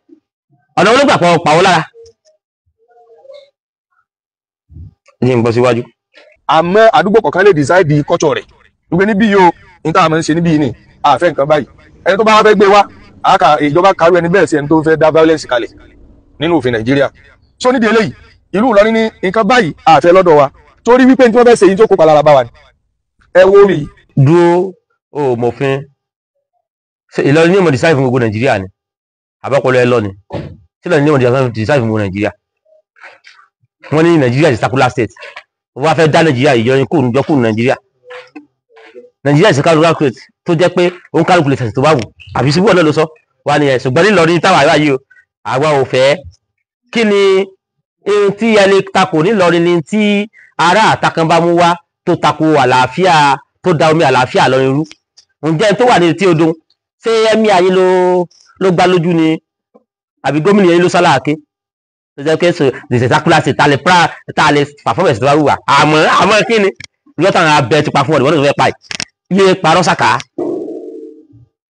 Speaker 1: Ọ̀nà olóògbà pọ̀ pàwọ́ lára. Ní ń bọ́ síwájú.
Speaker 2: Àmọ́ àdúgbò kọ̀ọ̀kan lè decide culture rẹ̀ wípé níbí yìí o, ní táwọn máa ń ṣe níbí yìí ni àfẹ́ nǹkan báyìí. Ẹni tó bá wá fẹ́ gbé wá, àáka ìjọba karú ẹni bẹ́ẹ̀ sí ẹni tó fẹ́ dá violence kalẹ̀ nínú òfin Nàìjíríà. So nídìí eléyìí, ìlú Ìlọrin ní nǹkan báyìí àfẹ́ lọ́dọ̀ wa, torí wípé ní tí wọ́n fẹ́ ṣe yìí tó kópa lára bá wa ni. Ẹ wo omi yìí.
Speaker 1: Dúró o, mọ̀fin Ìlọrin ní ìmọ̀ decide fún gbogbo Nàìjíríà ni àbọ̀pọ̀lọ ẹ lọ ni tí Ìlọrin ní ìmọ̀ decide fún gbogbo Nàìjíríà. Wọ́n ní Nàìjíríà is secular state, wọ́n wá fẹ́ dá Nàìjíríà ìyọrin kúrò níjọ́ kúrò Nàìjíríà. Nàìjíríà is secular state tó jẹ́ pé òun kálukú lè ṣẹ̀sìn tó bá wù, àbí síbú ọ̀nà ló sọ wà ní ẹ̀. Ṣùgbọ́n nílọrin táwa àwa yìí o, àwa ò fẹ́. Kí ni ohun tí ẹ lè takò nílọrin ni tí ará àtakan bá mú wá tó takò àlàáfíà, tó da omi àlàáfíà lọrin rú? Ǹjẹ́ tó wà ní etí odò ṣé ẹ̀mí ayé ló gbá lójú ni, àbí gómìnà yẹn ló sálàáké tó jẹ́ pé the secular state tá a lè performance tó bá wù wá? Àmọ́ kí ni lọ́tàn abẹ ti pa fún ọ, ìwọ́n tó fẹ́ pa yìí yé parọ́ sàkà.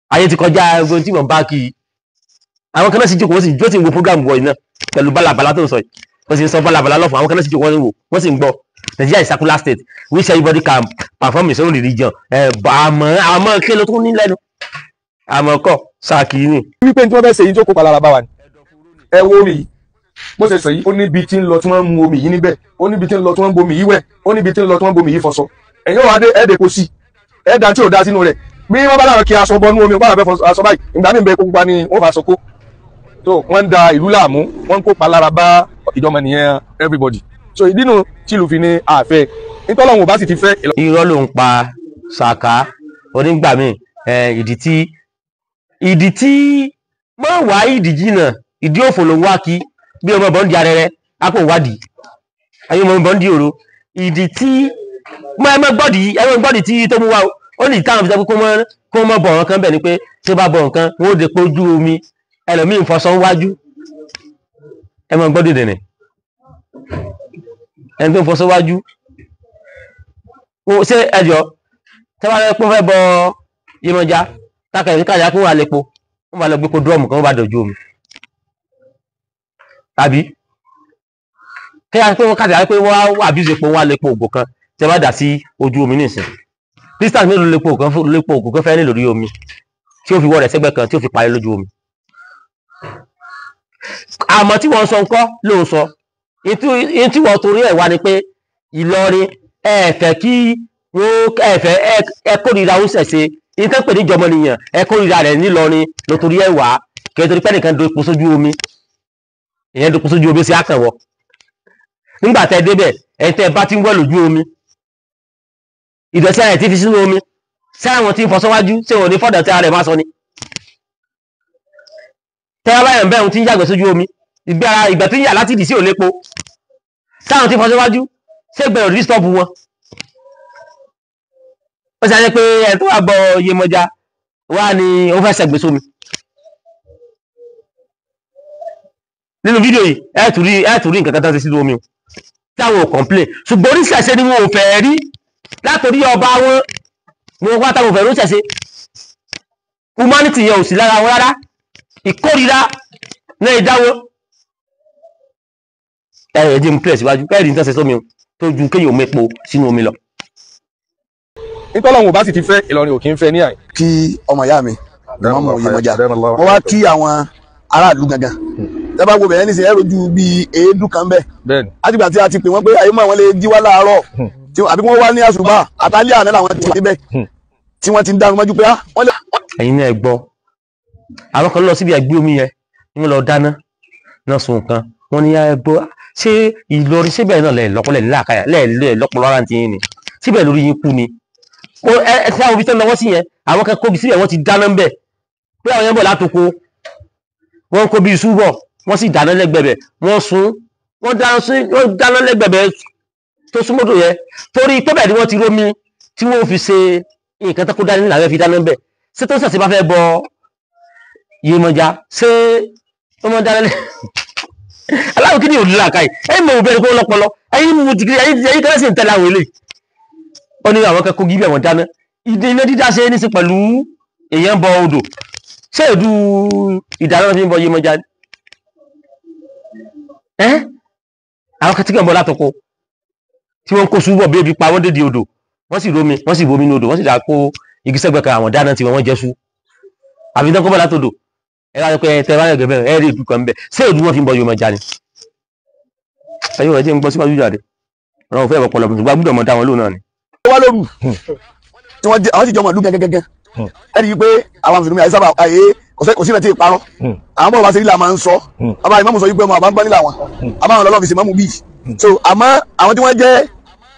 Speaker 1: Ayé ti kọjá ogun tí wọ́n bá kí i. Àwọn kan náà sì jókòó, wọ́n sì jó tí ń wo program wọ̀ yìí náà pẹ̀lú bálabàlá tó ń sọ yìí. Wọ́n sì ń sọ bálabàlá lọ́fọ̀. Àwọn kan náà sì jókòó, wọ́n sì ń wò, wọ́n sì ń gbọ́. Nigeria is secular state which everybody can perform his own religion. Àmọ́ kí ló tún ní lẹ́nu? Àmọ́ kọ́ sáàkì ni.
Speaker 2: Wípé ní tí wọ́n fẹ́ ṣe yìí tó kópa lára bá wa ni. Ẹ wo omi yìí bó ṣe sọ yìí, ó níbi tí ń lọ tí wọ́n ń mu omi yìí níbẹ̀, ó níbi tí ń lọ tí wọ́n ń bomi yìí wẹ̀, ó níbi tí ń lọ tí wọ́n ń bomi yìí fọṣọ. Ẹ̀yin ò wá dé ẹ̀ẹ́dẹ̀ kò sí ẹ̀ẹ́dà tí ò dá sínú rẹ̀. Bí wọ́n bá láwọn kí aṣọ bọnú omi, wọ́n bá fẹ́ fọ aṣọ báyìí, ìgbà míì bẹ kó pupa ni wọ́n fà aṣọ kó. So wọ́n ń da ìlú láàmú, wọ́n ń kópa lára bá ìjọba nìyẹn everybody. So ìdínú tí ìlú fi ní àfẹ́ nítorí àwọn ò bá sì ti fẹ́.
Speaker 1: Irọ́ ló ń pa sàká onígbà míì. Ìdí tí mọ̀ wá ìdí jìnnà, ìdí òfò ló ń wá kí bí ọmọ bọ̀ ń di arẹrẹ apò wádìí ayé ọmọ bọ̀ ń di òro. Ìdí tí mọ ẹ mọ gbọ́dì, ẹ mọ gbọ́dì tí tó mú wá o, ó ní táwọn fi sọ pé kó mọ bọ̀ nǹkan bẹ̀ ni pé tí ó bá bọ̀ nǹkan wọn ó de pé ojú omi ẹlòmíì ń fọṣọ wájú. Ẹ mọ gbọ́dì dẹ̀nẹ̀ ẹni tó ń fọṣọ wájú ṣé ẹjọ́ tí wọ́n bá fẹ́ bọ Yemọja tákàyè kájà kó wà lépo, wọ́n bá lọ gbé kó dúrọ́ọ̀mù kan, wọ́n bá dọ̀jú omi tàbí kí á pé wọ́n kájà pé wọ́n á abuse epo, wọ́n á lépo ògò kan tí wọ́n bá dà sí ojú omi nísìn. Distance mélòó lépo kan lépo ògò kan fẹ́ ní lórí omi tí ó fi wọ́ rẹ̀ sẹ́gbẹ́ kan tí ó fi parí lójú omi? Àmọ́ tí wọ́n sọ ńkọ́ ló ń sọ ìyẹn tí wọ́n torí ẹ̀ wá ni pé Ìlọrin ẹ fẹ́ kí wọ́n ẹ fẹ́ ẹ kórìíra ó ṣẹ̀ṣe ìyẹn tó ń pè ní ìjọmọnìyàn, ẹ kórìíra rẹ̀ nílọrin ló torí ẹ̀ wá. Kí ẹ torí pé nìkan do epo sójú omi, ìyẹn do epo sójú omi sí àkànwọ́. Nígbà tẹ́ débẹ̀ ẹ̀ tẹ́ bá ti ń wẹ̀ lójú omi, ìdọ̀tí ara ẹ̀ ti fi sínú omi, ṣé àwọn tí ń fọṣọ wájú ṣé wọn ò ní fọ́dọ̀ tí ara rẹ̀ máa sọ ni? Tẹ́ bá yàn bẹ́ẹ̀ ohun tí ń yàgbẹ́ sójú omi, ìgbẹ́ ara ìgbẹ́ tí ń yà láti ìdí sí òlépo, sáwọn tí ń fọṣọ wájú ṣé gbẹ̀rù ní stọ́ọ̀bù wọn? Ó ṣe àjẹ́ pé ẹ tó wà bọ Yemọja wá ní ó fẹ́ ṣẹ̀gbẹ́ sómi. Nínú fídíò yìí ẹ tún rí nǹkan kan tó ṣe sínú omi o táwọn ò complain, ṣùgbọ́n oníṣẹ̀ṣe ni wọn ò fẹ́ rí látòrí ọba wọn ni wọn wá táwọn ò fẹ́ rí oníṣẹ̀ṣe. Humanity yẹn ò sí lára wọn rárá, ìkórira náà ìdáwó. Ẹ ẹ jẹ́ n plẹ̀ síwájú kẹ́rì ní tọ́sẹ̀ sómi o tó ju kéèyàn mẹ́po sínú omi lọ.
Speaker 2: Nítorí àwọn ò bá sì ti fẹ́, Ìlọrin ò kí ń fẹ́ ní àyè.
Speaker 3: Kí ọmọ ìyá mi Ìmáàmù Yemọja, wọ́n wá kí àwọn aráàlú gangan Tẹ́ bá wo bẹ̀rẹ̀ nísìnyí, ẹ rojú bíi èédú kan bẹ́ẹ̀.
Speaker 2: Bẹ́ẹ̀ni.
Speaker 3: Àtìgbà tí a ti pè wọ́n pé ayé mọ́ àwọn lè jí wá láàárọ̀, àbí wọ́n wá ní àṣùbà àtàlẹ́ àná làwọn ti wà níbẹ̀ tí wọ́n ti ń dárun mọ́jú pé wọ́n lè.
Speaker 1: Ẹ̀yin náà gbọ́, àwọn kan lọ síbi ẹ̀gbẹ́ omi yẹn ni wọ́n lọ dáná náà sun nǹkan. Wọ́n ní ẹ gbọ́, ṣé Ìlọrin síbẹ̀ náà lẹ̀ lọ́pọ̀lẹ̀ nílàkàyà lẹ́ẹ̀lẹ́ lọ́pọ̀lọ́ ara ti yín ni síbẹ̀ lórí yín kú ni? Ẹ ti àwọn ibi tó ń lọ́wọ́ sí yẹn, àwọn kan kóbi síbẹ̀, wọ́n ti dáná ń bẹ̀ pé àwọn yẹn bọ̀ látoko, wọ́n kó bí iṣu bọ̀, wọ́n sì dáná lẹ́gbẹ̀bẹ̀, wọ́n sun, wọ́n dáná lẹ́gbẹ̀bẹ̀ tó súnmọ́tò yẹn, torí pé bẹ́ẹ̀ ni wọ́n ti rómi tí wọ́n fi ṣe nǹkan tó kó dání làwọn fi dáná ń bẹ̀. Ṣé tó sàṣẹ bá fẹ́ bọ Yemọja, ṣé wọ́n mọ dáná lẹ́ aláwọ̀ kí ni òdìlà àkàyè? Ẹ̀yin mọ̀ òbẹ̀rẹ̀ kó lọ́pọlọ, ẹ̀yin mú jìgìrì, ẹ̀yin kẹ́lẹ́ sì ń tẹ̀lé àwọn eléyìí. Ó ní àwọn kẹ́kọ̀ọ́ gíbẹ̀ wọn dáná. Ìdí iná dídá ṣe ní sí pẹ̀lú èèyàn bọ odò, ṣé èdú ìdáná fi ń bọ Yemọja ẹ́? Àwọn kẹ́tí kan bọ̀ látọkọ tí wọ́n kó súbọ̀ bí ebi pa wọ́n dédé odò, wọ́n sì rómi, wọ́n sì bomi ní odò, wọ́n sì dá kó igi sẹ́gbẹ̀ẹ́ kan, àwọn dáná tí wọ́n jẹ́ sú àfi tán kó bọ̀ látodò. Ẹ wá pé tẹ bá yẹ bẹ́ẹ̀, ẹ rí ìdú kan bẹ́ẹ̀, ṣé èdú wọn fi ń bọ Yemọja ni? Ẹ̀yin ò jẹ́ ń gbọ́ síwájú jáde, ọ̀rọ̀ òfẹ́ ọ̀pọ̀lọpọ̀ ṣùgbọ́n gbọ́dọ̀ mọ̀ dá wọn lóhùn náà ni.
Speaker 3: Wá lóru tí wọ́n àwọn sì jọmọ̀ ìlú gẹ́gẹ́gẹ́, ẹ rí i pé àwọn mùsùlùmí àyè sábà àyè kò sí ìrántí ìparọ́. Àwọn bọ́ọ̀ bá ṣe rí là máa ń sọ, àbá ìmáàmù sọ wípé ọmọ àbá ń gbọ́ nílà wọn, àbá àwọn ọlọ́ọ̀fíìsì ìmáàmù bíi so. Àmọ́ àwọn tí wọ́n jẹ́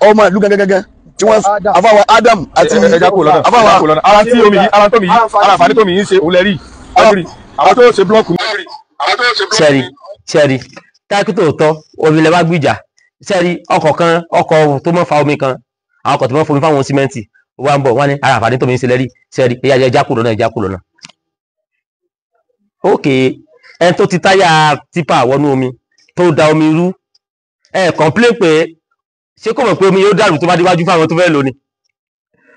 Speaker 3: ọmọ ìlú gẹ́gẹ́gẹ́ tí wọ́n àfàwà Adam àti
Speaker 2: àfàwà ara tí omi yìí, ara tómi yìí, ara àǹfààní tómi yìí ń ṣe òun lẹ́rìí àwọn tó ṣe blọọkù.
Speaker 1: Sẹ́ẹ̀rì sẹ́ẹ̀rì táàkì tòótọ́ omi lẹ bá gbìjà sẹ́ẹ̀rì ọkọ̀ kan, ọkọ̀ tó mọ́ fa omi kan, àwọn ọkọ̀ tó mọ́ fomi fáwọn símẹ́ǹtì wà ń bọ̀, wọ́n ní ara àǹfààní tómi ń ṣe lẹ́rìí. Sẹ́ẹ̀rì ẹ̀yà ẹja kúrò náà, ẹja kúrò náà. Ókè, ẹni tó ti táyà tipa wọnú omi tó da omi rú, ẹ kọ̀ǹplé pé ṣé kò mọ̀ pé omi yóò dàrú tó bá déwájú fáwọn tó fẹ́ lò ní?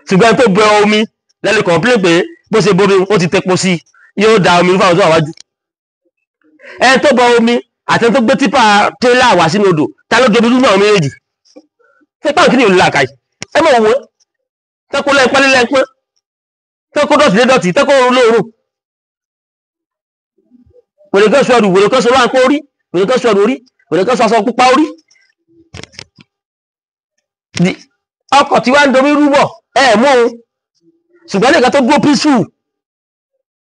Speaker 1: Ṣùgbọ́n ẹni tó bẹ omi lẹ́nu kọ̀ǹplé pé bó ṣe bomi ó ti tepo sí i, yóò da omi rú fáwọn tó wà wájú. Ẹni tó bọ omi àti ẹni tó gbé tipa tírélà wá sínú odò, ta ló domi rú náà méjèèjì? Ṣé báwọn kí ni òun làkàyè? Ẹ mọ̀ wọ́n tẹ́kọ́ lẹ́pẹ́ lẹ́pẹ́, tẹ́kọ́ dọ̀tí lé dọ̀tí, tẹ́kọ́ lóòrùn, wèrè kan sọ ẹrù, wèrè kan sọ láǹkó orí, wèrè kan sọ ẹrù orí, wèrè kan sọ aṣọ pupa orí. Ọkọ̀ tí wàá ń domi rúbọ̀ ẹ mú òun, ṣùgbọ́n nìkan tó dúró píṣù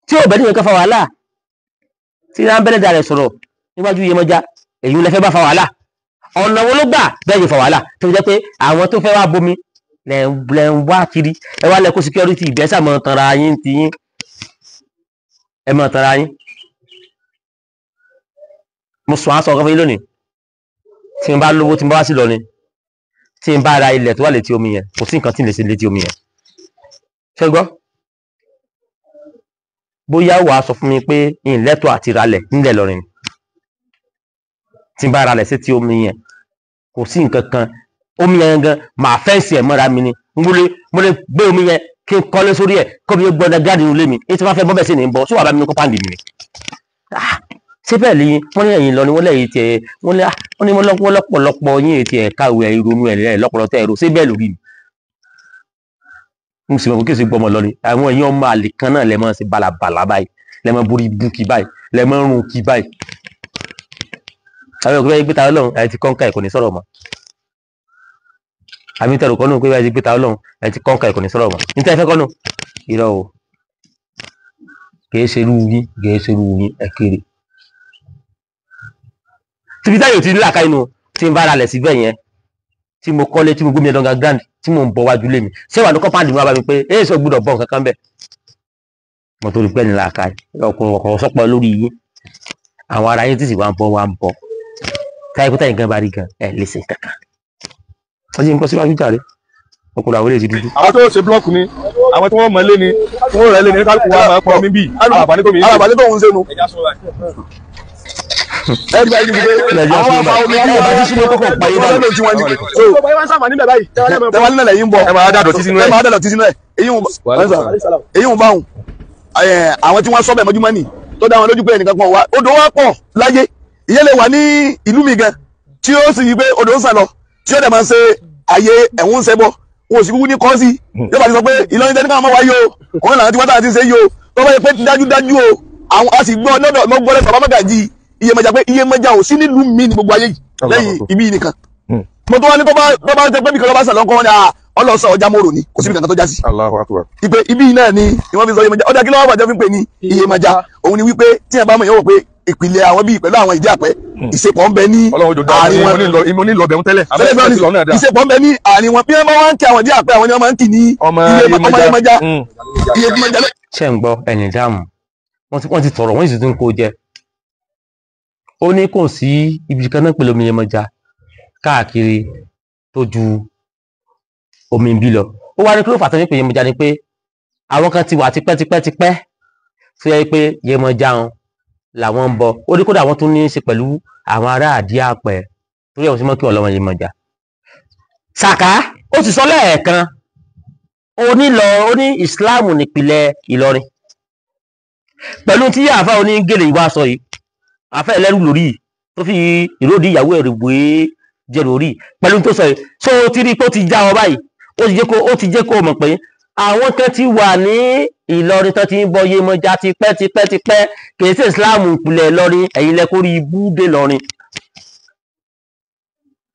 Speaker 1: tí ò bẹ́ẹ̀ nìkan fa wàhálà tí náà bẹ́lẹ̀ dà rẹ̀ sọ̀rọ̀ níwájú Yemọja, èyí lẹ fẹ́ bá fa wàhálà. Ọ̀nà wo ló gbà bẹ́ẹ̀ yóò fa wàhálà tó fi jẹ́ pé àwọn tó fẹ́ wá bomi lẹ̀ ń wá kiri? Ẹ wá lẹ kó security ìgbẹ́sà mọ̀ tanra yín ti yín, ẹ mọ̀ tanra yín. Mo sọ àṣọ ọkọ fún yín lónìí, tí n bá lówó, tí n bá wá sí lọ ni, tí n bá ra ilẹ̀ tó wà létí omi yẹn, kò sí nǹkan tí n lè ṣe létí omi yẹn. Ṣé gbọ́? Bóyá wàá sọ fún mi pé ìlẹ́tọ̀ àti ìralẹ̀ nílẹ̀ lọ́rin, tí n bá ralẹ̀ sétí omi yẹn, kò sí nǹkan kan. Omi yẹn gan màá fẹ́ǹsì ẹ̀ mọ́ra mi ni. Mo lè gbé omi yẹn kí n kọ́lé sórí ẹ̀, kó mi gbọ́dọ̀ jáde nílé mi. Èyí tí wọ́n fẹ́ bọ́ bẹ́ẹ̀ sí ni ń bọ̀ sówà bá mi ní kọ́páǹdì mi ni. Ṣé bẹ́ẹ̀ ni wọ́n ní ẹ̀yìn lọ ni wọ́n lẹ́yìn tiẹ̀, wọ́n ní wọ́n lọ́pọ̀lọpọ̀ yín ètí ẹ̀ káwé ẹ̀ ronú ẹ̀ lọ́pọ̀lọpọ̀ tẹ́ ẹ̀ ro. Ṣé bẹ́ẹ̀ lórí mi? Mo sì mọ̀ pé kí n sì gbọmọ lọ ni. Àwọn èèyàn ọmọ àlè kan náà lẹ máa ṣe balabala báyìí, lẹ máa borí búkì báyìí, lẹ máa rún kí báyìí. Àwọn òkú bẹ́ẹ̀ gbé ta Ọlọ́run ẹ̀ ti kọ́ńkà ẹ̀ kò ní sọ̀rọ̀ mọ́. Àbí tẹ̀rù kọ́nù pé bẹ́ẹ̀ ti gbé ta Ọlọ́run ẹ̀ ti kọ́ńkà ẹ̀ kò ní sọ̀rọ̀ mọ́. Níta ẹ fẹ́ kọ́nù irọ́ o, kìí ṣe irú yín, kìí ṣe irú yín, ẹ kéré. Tíbi táyò ti ní làákàyè inú tí n bá ra lẹ̀ síbẹ̀ yẹn, tí mo kọ́lé, tí mo gómìnà dọ́ngà grand, tí mo ń bọ̀ wájú lé mi, ṣé wà ní kọ́páǹdì mi wá bá mi pé èyí sọ gbúdọ̀ bọ̀ nǹkan kan bẹ̀? Mo tó rí pẹ́ ní làákàyè ọkùnrin ọkọ̀ sọ́pọ̀ lórí yín, àwọn ará yín tí sì wá ń bọ̀ wá ń bọ̀ táyé kúta yìí gan bá rí gan ẹ̀ lè ṣe kankan. Wọ́n ti ń bọ́ síwájú jàre, ọkùnrin àwọn eléyìí ti dúdú.
Speaker 2: Àwọn tó ṣe blọọkù ni, àwọn tí wọ́n mọ̀ lé ni, tí wọ́n rẹ̀ lé ni, kálukú wa máa pọ̀ mí bì àǹfààní tó mi yìí.
Speaker 3: Àǹfààní tó ń ṣe nu. Ẹni báyìí ni pé àwọn afa omi
Speaker 1: ẹ bá ti súnmọ́ kọ́kọ́ pa yín
Speaker 3: wọ́n lò tí wọ́n ní. So tẹ́wọ́n nílẹ̀ yìí ń bọ̀,
Speaker 2: ẹ máa dá dọ̀tí sínú ẹ̀.
Speaker 3: Ẹ máa dá dọ̀tí sínú ẹ̀. Èyí ń bá wọn. Àwọn tí wọ́n sọ bẹ́ẹ̀ mọ́júmọ́ nì tó dá wọn lójú pé ẹnìkan kan wá odò wa pọ̀ láyé, ìyẹn lè wà ní ìlú mi gan tí ó sì yí pé odò ń sàn lọ, tí ó dẹ̀ máa ń ṣe àyè ẹ̀hún ń ṣẹbọ, wọn ò sì kúkú ní kọ́ sí. Yóò bá ti sọ pé Ìlọrin tẹ́ni káwọn máa wáyé o, òun làwọn tí wọ́n tàà ti ṣe yìí o, tó bá yẹ pé dájúdájú o, àwọn a sì gbọ́ lọ́dọ̀ mọ́ gbọ́ lẹ́sọ̀ bàbá Màgàjí Iyemọja, pé Iyemọja ò sí nílùú mi ní gbogbo ayé yìí lẹ́yìn ibi yìí nìkan. Mo tó wá ní tó bá tẹ pé bí kan lọ́ba sàn lọ́kọ́ wọn ni ọlọ́sàn ọjà mòrò ni, kò síbi kankan tó já sí.
Speaker 2: Allahu Akbar.
Speaker 3: Ipe ibi yìí náà ni wọ́n fi sọ Iyemọja. Ọjà kí ló wà bàjẹ́ fi ń pè ní Iyemọja? Òun ni wípé tí ẹ bá mọ̀ yẹn wò pé ìpìlẹ̀ àwọn bíi pẹ̀lú àwọn ìdí àpẹ́ ìṣepọ̀ ń bẹ ní àárín wọn. Ìṣepọ̀ ń bẹ ní àárín wọn bí wọ́n bá wá ń kí àwọn ìdí àpẹ́ àwọn ni wọ́n máa ń kì ní ọmọ Iyemọja. Iyemọja.
Speaker 1: Ṣé ń gbọ́ ẹ̀yìn dáàmú wọ́n ti tọ̀rọ̀ wọ́n sì tún kó jẹ. Ó ní kò sí ibi kan náà pẹ̀lú omi Iyemọja káàkiri tó ju omi bí lọ. Ó wá ní kí ló fà tó ní pé Iyemọja ni pé àwọn kan ti wà tipẹ́tipẹ́tipẹ́ tó yẹ pé Iyemọja wọn làwọn ń bọ. Ó ní kódà wọn tún ní í ṣe pẹ̀lú àwọn ará àdí àpẹ torí àwọn tí wọ́n kí ọlọ́mọ Iyemọja. Sàká ó ti sọ lẹ́ẹ̀kan ó ní lọ ó ní ìsìláàmù nípìnlẹ̀ Ìlọrin pẹ̀lú tí àáfà onígèlè ìwà sọ yìí, àáfà ẹlẹ́rù lórí yìí tó fi ìròdì ìyàwó ẹ̀rù wé jẹrù orí pẹ̀lú tó sọ yìí. So ó ti rí pé ó ti já ọ báyìí, ó ti jẹ́ kó mọ̀ pé àwọn kan ti wà ní Ìlọrin tó ti ń bọ Iyemọja tipẹ́ tipẹ́ tipẹ́, kìí ṣe ìsìláàmù ìpìlẹ̀ Ìlọrin, ẹ̀yin lẹ kó rí ibú dé Ìlọrin.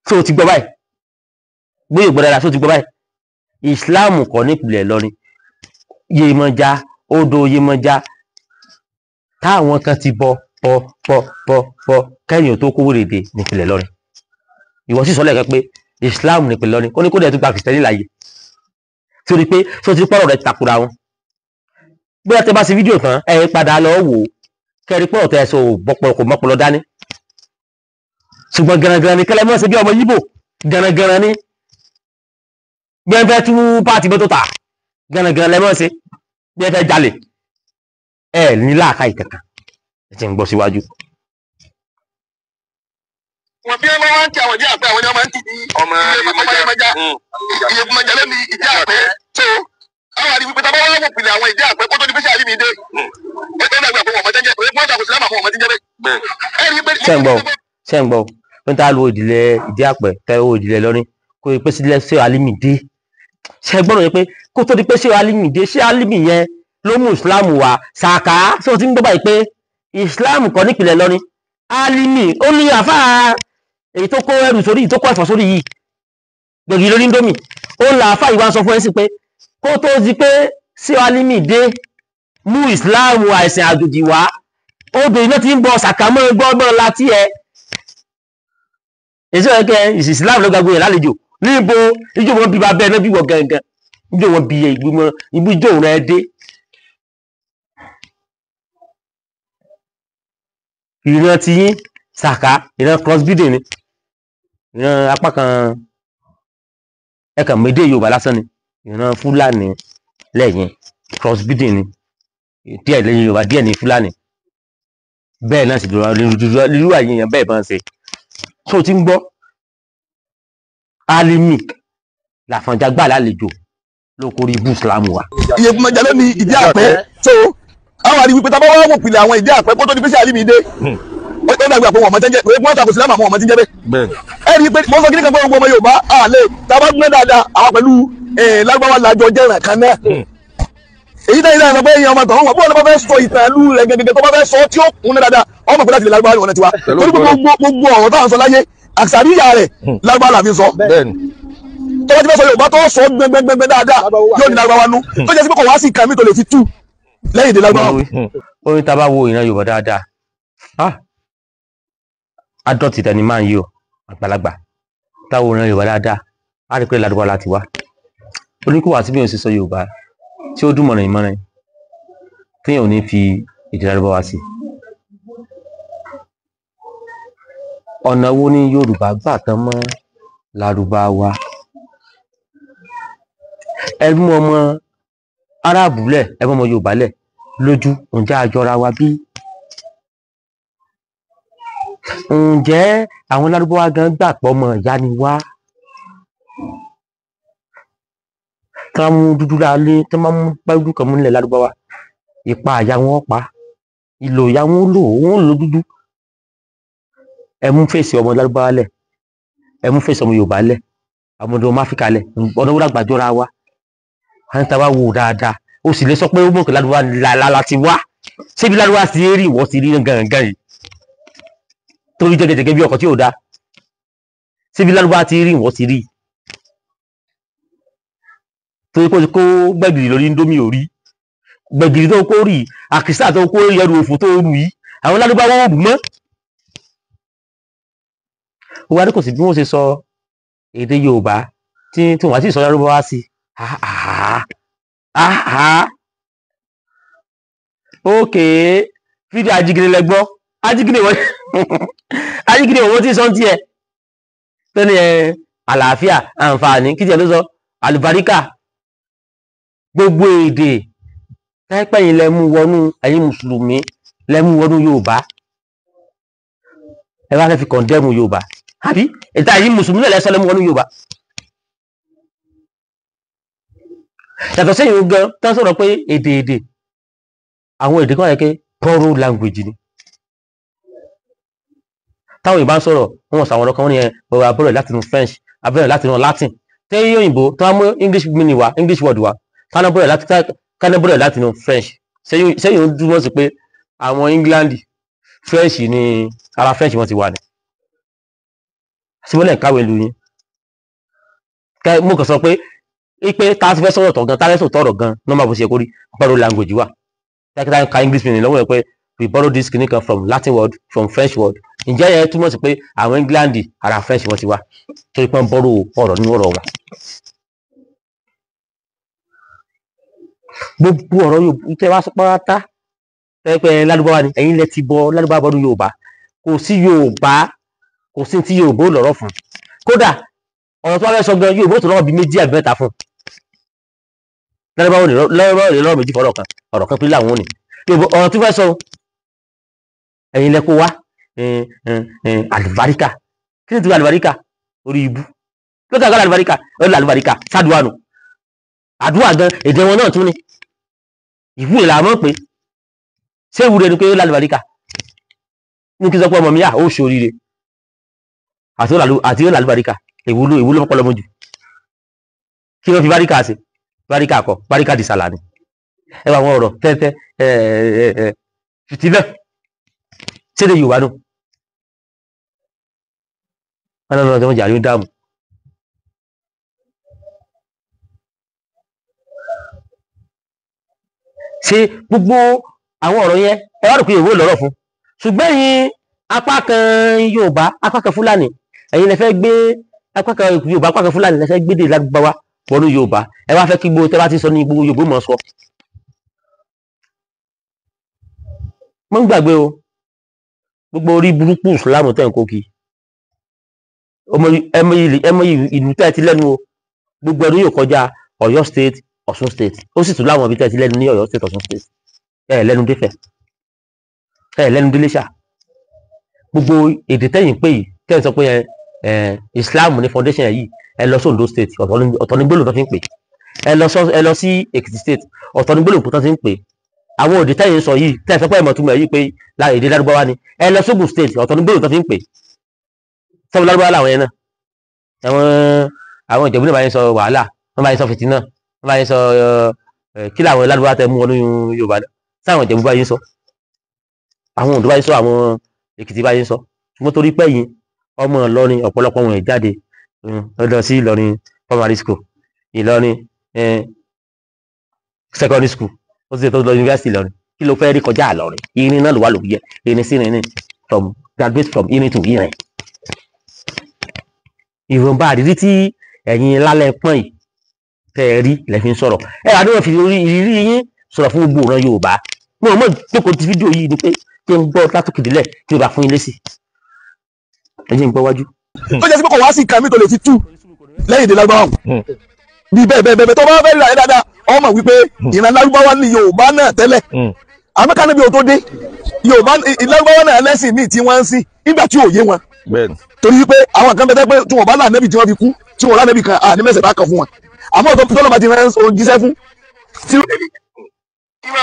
Speaker 1: So ó ti gbọ́ báyìí, gbé ìgbọ́ dáadáa. So ó ti gbọ́ báyìí, ìsìláàmù kọ́ nípìlẹ̀ Ìlọrin, Iyemọja, odò Iyemọja táwọn kan ti bọ bọ bọ bọ bọ kẹ́yìn tó kówó rèdè nípìlẹ̀ Ìlọrin. Ìwọ sì sọ lẹ́ẹ̀kan pé ìsìláàmù nípìlẹ̀ Ìlọrin, ó ní kó dẹ̀ tún gba kìrìsìtẹ́nì láàyè. Torí pé tó ti pọ̀rọ̀ rẹ̀ takura wọn. Bóyá tẹ bá ṣe fídíò tán ẹ padà lọ wò ó kẹrí pọ̀rọ̀ tẹ sọ bọ́pọ̀ kò mọ́pọlọ dání. Ṣùgbọ́n garangaran ni kẹlẹ́ mọ́ ṣe bí ọmọ Yíbò, garangaran ni bí ẹ fẹ́ tú pàtì mọ́tò tà, garangaran lẹ́mọ́ ṣe bí ẹ fẹ́ jalè. Ẹ ní láàka ìkankan ẹ ti ń gbọ́ síwájú.
Speaker 3: Wọn bí wọn máa ń kí àwọn ìdí àpẹ àwọn ni wọn máa ń kì ní ọmọ Iyemọja. Iyemọja lẹ́nu ìdí àpẹ tó àwọn àdìgbò pé tábà wọn wò pìlẹ̀ àwọn ìdí àpẹ kó tó di pé ṣe àlímì dé. Ó dàgbà pé wọn mọ jẹjẹ pé wọn dàgbà sílámà fún wọn mọ jẹjẹ bẹ́ẹ̀.
Speaker 1: Ṣé ń gbọ́ ṣé ń gbọ́ ó ń ta lu ìdílé ìdí àpẹ tẹ owó ìdílé lọ́rin kó o pé sílẹ̀ ṣé àlímì dé. Ṣé gbọ́dọ̀ yẹn pé kó tó di pé ṣé àlímì dé, ṣé àlímì yẹn ló mú ìsìláàmù wá? Sàká ṣé o ti ń gbọ́ báyìí pé ìsìláàmù kọ́ nípìnlẹ̀ lọ́rin? Àlímì ó ní àfáà èyí tó kó ẹrù sórí, tó kó ẹ̀fọ́ sórí yìí gbẹ̀gì lórí Indomie, ó là àfáà yìí wá sọ fún ẹ sí pé kó tó di pé ṣé àlímì dé mú ìsìláàmù àìsàn àjòjì wá, odò iná ti ń bọ sàkámọ́ gbọ́gbọ́n láti ẹ èsì ọ̀rẹ́kẹ́ ìsìláàmù ló gbàgbé yẹn lálejò níbo ijó wọn bí ba bẹ́ẹ̀ náà bí wọ gangan ijó wọn bí ìgbìmọ̀ ibú ijó rẹ dé. Ìran ti yín Sàká ìran crossbreeding ni, ìran apá kan ẹkàn médè Yorùbá lásán ni, ìran Fúlàní lẹ́yìn crossbreeding ni, díẹ̀ lẹ́yìn Yorùbá díẹ̀ ní Fúlàní bẹ́ẹ̀ náà sì dúró rírú àyè yẹn bẹ́ẹ̀ bá ń ṣe. So ti ń gbọ́ Alimi làfọ̀njá gbà lálejò ló kórí ibú Islam wa.
Speaker 3: Iyemọja ló ní ìdí àpẹ tó àwọn àdìgbò pé tábà wọn wò pìlẹ̀ àwọn ìdí àpẹ kó tó di pé ṣe àlímì dé. Ó dàgbà pé wọn mọ jẹjẹ pé wọn takò sílámù àwọn ọmọ tí ń jẹ bẹ́ẹ̀. Ẹ rí i pé mo sọ kí ní kan pé gbogbo ọmọ Yorùbá àlè tábà gbé dáadáa àwọn pẹ̀lú Lárúbáwá làjọ jẹ́ràn kan náà. Èyí tẹ́yìn náà sọ pé èèyàn ọmọ tọ̀hún wọn bí wọn bá fẹ́ sọ ìtàn ìlú rẹ̀ gẹ́gẹ́ tó bá fẹ́ sọ tí ó kún dáadáa ọmọ pẹ̀lú láti lè Lárúbáwá ìwọ̀n tiwa. Torí gbogbo ọ̀rọ̀ táwọn sọ láyé àṣàríyà rẹ̀ Lárúbáwá la fi sọ. Tó bá ti fẹ́ sọ Yorùbá tó sọ gbẹngbẹngbẹ dáadáa yóò ní Lárúbáwá nú tó jẹ́ sí pé kò wá sí ìkànnì mi tó lè fi tú lẹ́yìn èdè Lárúbáwá.
Speaker 1: Ó ní tá a bá wo ìran Yorùbá dáadáa, adọ́tì tẹni máa ń yí o àgbàlagbà, tá a wo ìran Yorùbá dáadáa á rí pé Lárúbáwá láti wá. Ó ní kó wá sí bí òun ṣe sọ Yorùbá tí ó dùn mọ̀ràn ìmọ̀ràn téèyàn ò ní fi èdè Lárúbáwá sí. Ọ̀nà wo ni Yorùbá gbà tán mọ́ Lárúbáwá? Ẹ mú ọmọ Árábù lẹ̀, ẹ mú ọmọ Yorùbá lẹ̀ lójú, ǹjẹ́ àjọra wa bí? Ǹjẹ́ àwọn Lárúbáwá gan gbà pọ̀ ọmọ ìyá ni wá? Tí wọ́n mú dúdú lálé, tí wọ́n mú dúdú kan mú nílẹ̀ Lárúbáwá, ipa àyà wọn pa, ìlò ìyá wọn lò, wọn lò dúdú. Ẹ mú fèsì ọmọ Lárúbáwá lẹ̀, ẹ mú fèsì ọmọ Yorùbá lẹ̀, àwọn ọmọ Áfíríkà lẹ̀, ọ̀nà wúrà gbàjọra wa. À ń ta wá wò dáadáa, ó sì lè sọ pé ó mọ̀ pé Lárúbáwá la ti wá. Ṣébi Lárúbáwá ti rí ìwọ ti rí gangan yìí? Torí jẹgẹjẹgẹ bí ọkọ̀ tí ò da. Síbi lárúbá ti rí ìwọ ti rí. Torí pé ó ti kó gbẹ̀gìrì lórí Indomie ò rí. Gbẹ̀gìrì tó kó rí, àkísà tó kó rí, ẹrù òfò tó rù yìí, àwọn lárúbá wọn ò rù mọ́. Ó wá ní kò sí bí wọ́n ṣe sọ èdè Yorùbá tí wọ́n á sì sọ lárúbá wá sí. Ókè, fídíò ajígini lẹ gbọ́. Ajígini wọ́n ajígini wọ́n ti sọ ń tiẹ̀. Tẹ́ni ẹ àlàáfíà, àǹfààní, kí tiẹ̀ ló sọ? Àlùbáríkà. Gbogbo èdè tẹ́pẹ́ yìí lẹ mú wọnú, ẹ̀yin Mùsùlùmí lẹ mú wọnú Yorùbá. Ẹ bá fẹ́ fi kọ̀ndẹ́mù Yorùbá. Àbí? Ìta yìí Mùsùlùmí náà lẹ́sọ lẹ mú wọnú Yorùbá. Yàtọ̀ sẹ́yìn gan tán sọ̀rọ̀ pé èdè èdè àwọn èdè kan yẹ kí borrow language ni. Táwọn Yorùbá ń sọ̀rọ̀ wọ́n sọ àwọn ọ̀rọ̀ kan wọ́n ní ẹ bọ̀rọ̀ abọ́rọ̀ láti inú French, abẹ́rẹ́ láti inú Latin. Tẹ́yìn òyìnbó tó wá mú English meaning wá, English word wá, kánà bọ̀rọ̀ láti inú French. Sẹ́yìn ó dúró sí pé àwọn England French ni ara French wọ́n ti wà ní. Síbọ̀lẹ̀ káwé lu yín. Mo kàn sọ pé ipe tá a ti fẹ́ sọ̀rọ̀ tọ̀ gan, tá a fẹ́ sọ̀rọ̀ tọ̀rọ̀ gan, normal bó ṣe kórí, borrow language wà. Tákítà ka English meaning lọ́wọ́ yẹn pé we borrow this kìíní kan from Latin word, from French word. Ǹjẹ́ yẹn túmọ̀ sí pé àwọn England ara French wọ́n ti wá torí pé wọ́n borrow ọ̀rọ̀ nínú ọ̀rọ̀ wọn. Gbogbo ọ̀rọ̀ Yorùbá tẹ́ wá sọ pátá tẹ́ pé lárúbáwá ni ẹ̀yin lẹ ti bọ lárúbáwá bọ́dún Yorùbá. Kò sí Yorùbá, kò sí tí Yorùbá ò lọ́rọ̀ fún. Kódà ọ̀rọ̀ tó wá fẹ́ sọ gan Yorùbá ò tó lọ́rọ̀ bíi méjì àbí mẹ́ta fún. Lárúbáwá ò ní lọ́rọ̀ méjì fọ́rọ̀ kan, ọ̀rọ̀ kan pé láwọn ò ní. Yorùbá ọ̀rọ̀ tó fẹ́ sọ ẹ̀yin lẹ kó wá àlùbáríkà. Kí ni ti àlùbáríkà? Orí ibú. Lókè àgbàlá àlùbáríkà, ó lè àlùbáríkà sádùá nù. Àdúrà gan èdè wọn náà tún ni. Ìwúre là mọ̀ pé ṣé ìwúre ni pé ó lálùbáríkà? Ní kí n sọ pé ọmọ mi à ó ṣoríire àti ó lálùbáríkà, ìwúlò ìwúlò pọpọlọmọ jù. Kí wọ́n fi báríkà ṣe? Báríkà kọ, báríkà di sàlà ni. Ẹ wà àwọn ọ̀rọ̀ tẹ́tẹ́ fìtílẹ̀ ṣéde Yorùbá nù. Wọn náà lọ́wọ́ jàre ó dààmú. Ṣé gbogbo àwọn ọ̀rọ̀ yẹn ẹ wá rò pé ìwé lọ́rọ̀ fún? Ṣùgbọ́n ẹ̀yin apá kan Yorùbá, apá kan Fúlàní, ẹ̀yin lẹ fẹ́ gbé apá kan Yorùbá, apá kan Fúlàní lẹ fẹ́ gbé dé Lárúbáwá wọnú Yorùbá. Ẹ wá fẹ́ kí gbogbo tẹ́ bá ti sọ ní gbogbo Yorùbá mọ̀ sọ. Mo ń gbàgbé o, gbogbo orí burúkú Ìsìlámù tẹ̀ ń kó kí. Ẹmọ ìlú tẹ́ ti lẹ́nu o, gbogbo ẹnu yóò kọjá Ọ̀yọ́ State, Ọ̀ṣun State. Ó sì tún láwọn ibi tẹ́ ti lẹ́nu ní Ọ̀yọ́ State, Ọ̀ṣun State. Ẹ lẹ́nu dé Ifẹ̀, ẹ lẹ́nu dé Iléṣà. Gbogbo èdè tẹ́yìn pé yìí tẹ́yìn sọ pé ẹ Islam ní foundation yìí, ẹ lọ sí Ondo State, ọ̀tọ̀ ní gbólóhùn tó fi ń pè. Ẹ lọ sí Èkìtì State, ọ̀tọ̀ ní gbólóhùn tó fi ń pè. Àwọn èdè tẹ́yìn sọ yìí tẹ́yìn sọ pé ẹ̀mọ̀ túmọ̀ yìí pé èdè Lárúbáwá ni. Ẹ lọ sí Ògùn State, ọ̀tọ̀ ní gbólóhùn tó fi ń pè. Sọ́wọ́n Lárúbáwá làwọn yẹn náà. Àwọn Ìjẹ̀bú náà bá yẹn sọ wàhálà, wọ́n bá yẹn sọ fìtínà, wọ́n bá yẹn sọ kí làwọn Lárúbáwá tẹ mú wọnú Yorùbá náà. Sáwọn Ìjẹ̀bú bá yẹn sọ, àwọn Oǹdó bá yẹn sọ, àwọn Èkìtì bá yẹn sọ. Ṣùgbọ́n torí pé yín ọmọ Ìlọrin ọ̀pọ̀lọpọ̀ wọn ẹ̀ jáde lọ sí Ìlọrin primary school, Ìlọrin secondary school, ó sì tó lọ yunifásitì Ìlọrin. Kí ló fẹ́ rí kọjá Ìlọrin? Irin náà ló wà lórí ẹ̀, irin sí irin ní, from graduate from irin to irin. Ìwọ̀nba àrírí tí ẹ̀yin lálẹ́ pọ́n yìí tẹ́ ẹ rí lẹ́ fi ń sọ̀rọ̀. Ẹ wà níwọ̀n fi orí ìrírí yín sọ̀rọ̀ fún gbogbo ìran Yorùbá. Mo mọ̀ jókòó ti fídíò yìí ni pé kí n gbọ́ látòkè délẹ̀ kí n bá fún yín lésì. Ẹ jẹ́ n gbọ́ wájú.
Speaker 3: Tó jẹ́ sí pé kò wá sí nǹkan mi tó lè fi tú lẹ́yìn èdè Lárúbáwá bí bẹ́ẹ̀ bẹ́ẹ̀ bẹ́ẹ̀ tó bá fẹ́ rí àyè dáadáa, ọmọ wípé ìran Lárúbáwá ní Yorùbá náà tẹ́lẹ̀. Àmọ́ ká níbi ò tó dé Yorùbá Lárúbáwá náà lẹ́sìn míì tí wọ́n ń sìn nígbà tí ò yé wọn. Torí wípé àwọn kan bẹ́ẹ̀ pé tí wọ́n bá là nẹ́bì tí wọ́n fi kú, tí wọ́n lá nẹ́bì kan à ní mẹ́sẹ̀ bá kan fún wọn. Àmọ́ ọ̀tọ̀ tó lọ́ba ti rán jíṣẹ́ fún.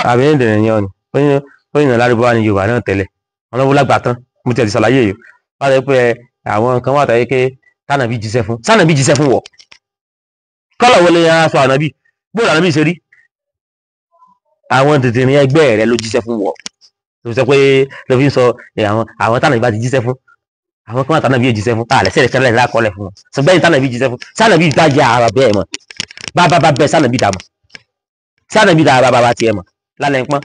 Speaker 1: Àbí ní ìdẹ̀rẹ̀ yẹn ni ó yìnbọn Lárúbáwá ní Yorùbá náà tẹ́lẹ̀. Wọn lọ́wọ́ lágbà tán, mo ti ẹ̀ ti ṣàlàyé yìí. Wọ́n á sọ pé àwọn kan wà táyé pé tánàbí jíṣẹ́ fún, sánàbí jíṣẹ́ fún wọ̀. Kọ́lọ̀ wọlé aṣọ ànábì, bóòlù ànábì ṣe rí. Àwọn dìndìnrín ẹgbẹ́ rẹ ló jíṣẹ́ fún wọ̀. Ló sọ pé ló fi ń sọ àwọn tánàbí bá ti jíṣẹ́ fún. Àwọn kan tànàbí jíṣẹ́ fún tààlẹ̀ sẹ́lẹ̀ sẹ́lẹ̀ lákọọ́lẹ̀ fún wọn. Ṣùgbọ́n tànàbí jíṣẹ́ fún sànàbí dájà ara bẹ́ẹ̀ mọ̀. Bàbá bá bẹ́ẹ̀ sànàbí dà mọ̀. Sànàbí dà bàbá bá tiẹ̀ mọ̀. Lálẹ́ ń pọ́n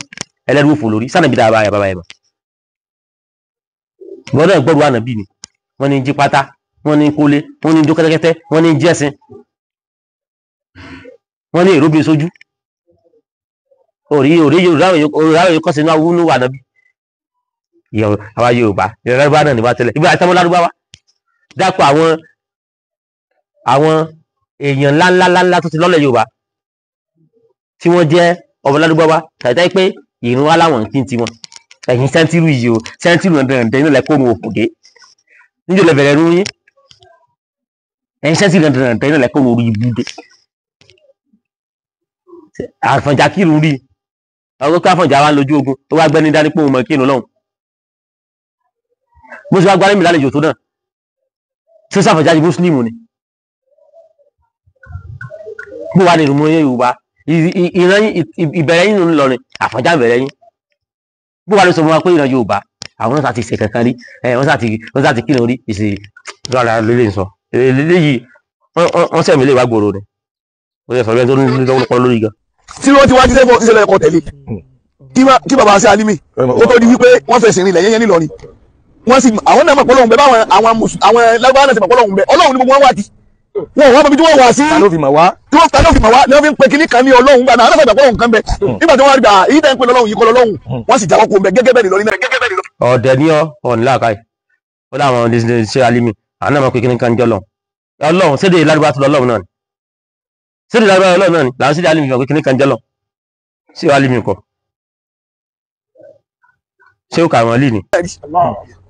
Speaker 1: ẹlẹ́rú òfò lórí sànàbí dà bàbá ẹ̀ mọ̀. Ìwọ náà gbọ́dọ̀ ànàbí ni. Wọ́n ní jí pátá, wọ́n ní kólé, wọ́n ní jó kẹ́tẹ́kẹ́tẹ́, wọ́n ní jẹ́sìn. Wọ́n ní èrò bí sójú. Orí orí Yorùbá yóò kọ́ sínú awúnú ànàbí. Àwa Yorùbá Yorùbá náà ní wá tẹ́lẹ̀ ibi àtàwọn Lárúbáwá dápọ̀ àwọn èèyàn ńláńláńlá tó ti lọ́lẹ̀ Yorùbá tí wọ́n jẹ́ ọmọ Lárúbáwá tàbí pé ìrún wa láwọn kí n ti wọn. Ẹ̀yìn sẹ́ńtírù yìí o, sẹ́ńtírù dandan inú lẹ́kọ́ òun òfòdé níjọ́ lẹ bẹ̀rẹ̀ rú yín. Ẹ̀yìn sẹ́ńtírù dandan inú lẹ́kọ́ òun orí ibú dé. Àfọ̀njá kírun rí àwọn kó àfọ̀njá wa lójú ogun tó wá gbẹ́ni dání pé òun mọ̀ kírun lọ́hùn. Bó ṣe wá gbárí mi lálejò tó náà tó sàfọ̀jáde mùsùlùmí ni. Bó wà ní ìrùmọ̀ Yorùbá ìran ìbẹ̀rẹ̀ yín ń lọrin àfọ̀njá ìbẹ̀rẹ̀ yín. Bó wà ló sọ fún wa pé ìran Yorùbá àwọn náà ti ṣe kankan rí, wọ́n sá ti kírun rí ìṣe rárá lélẹ̀ ń sọ eléyìí wọ́n sẹ̀mí lè wá gbòòrò ni. Ó yẹ sọ̀rọ̀ ẹni tó ní lọ́wọ́ lórí gan.
Speaker 3: Tí wọ́n ti wá jíṣẹ́ fún ìṣẹ̀lẹ̀ ẹ̀kọ́ tẹ̀lé kí bàbá ṣe Alimi ó tó di wípé wọ́n fẹ̀sìn rìnlẹ̀ yẹ́yẹ́ nílọrin. Wọ́n sì àwọn náà mọ̀ pé Ọlọ́run bẹ, báwọn àwọn Lárúbáwá náà sì mọ̀ pé Ọlọ́run bẹ. Ọlọ́run ni gbogbo wọn wá di wọn ò wá mọbi tí wọ́n wà sí.
Speaker 2: Ta ló fi mọ̀ wá?
Speaker 3: Tí wọ́n ta ló fi mọ̀ wá ni wọ́n fi ń pe kinní kan ní Ọlọ́run gbà náà. Aláfàgbà pé Ọlọ́run kan bẹ nígbà tí wọ́n wá rí gbà èyí tẹ́ ń pe Ọlọ́run yìí kọ́ lọ́lọ́run, wọ́n sì jáwọ́ kó bẹ gẹ́gẹ́ bẹ́ẹ̀ ni Ìlọrin náà gẹ́gẹ́ bẹ́ẹ̀ ni Ìlọrin.
Speaker 1: Ọ̀dẹ̀ ní ọ ọ̀nì láàkáì ó láwọn ṣe Alimi àwọn náà mọ̀ pé kinní kan jẹ́ Ọlọ́run. Ọlọ́run sédè Lárúbáwá tó lọ Ọlọ́run náà ni, sédè Lárúbáwá Ọlọ́run náà ni làwọn sédè Alimi mọ̀ pé kinní kan jẹ́ Ọlọ́run. Ṣé Alimi kọ́ ṣé ó kà wọ́n lì ní.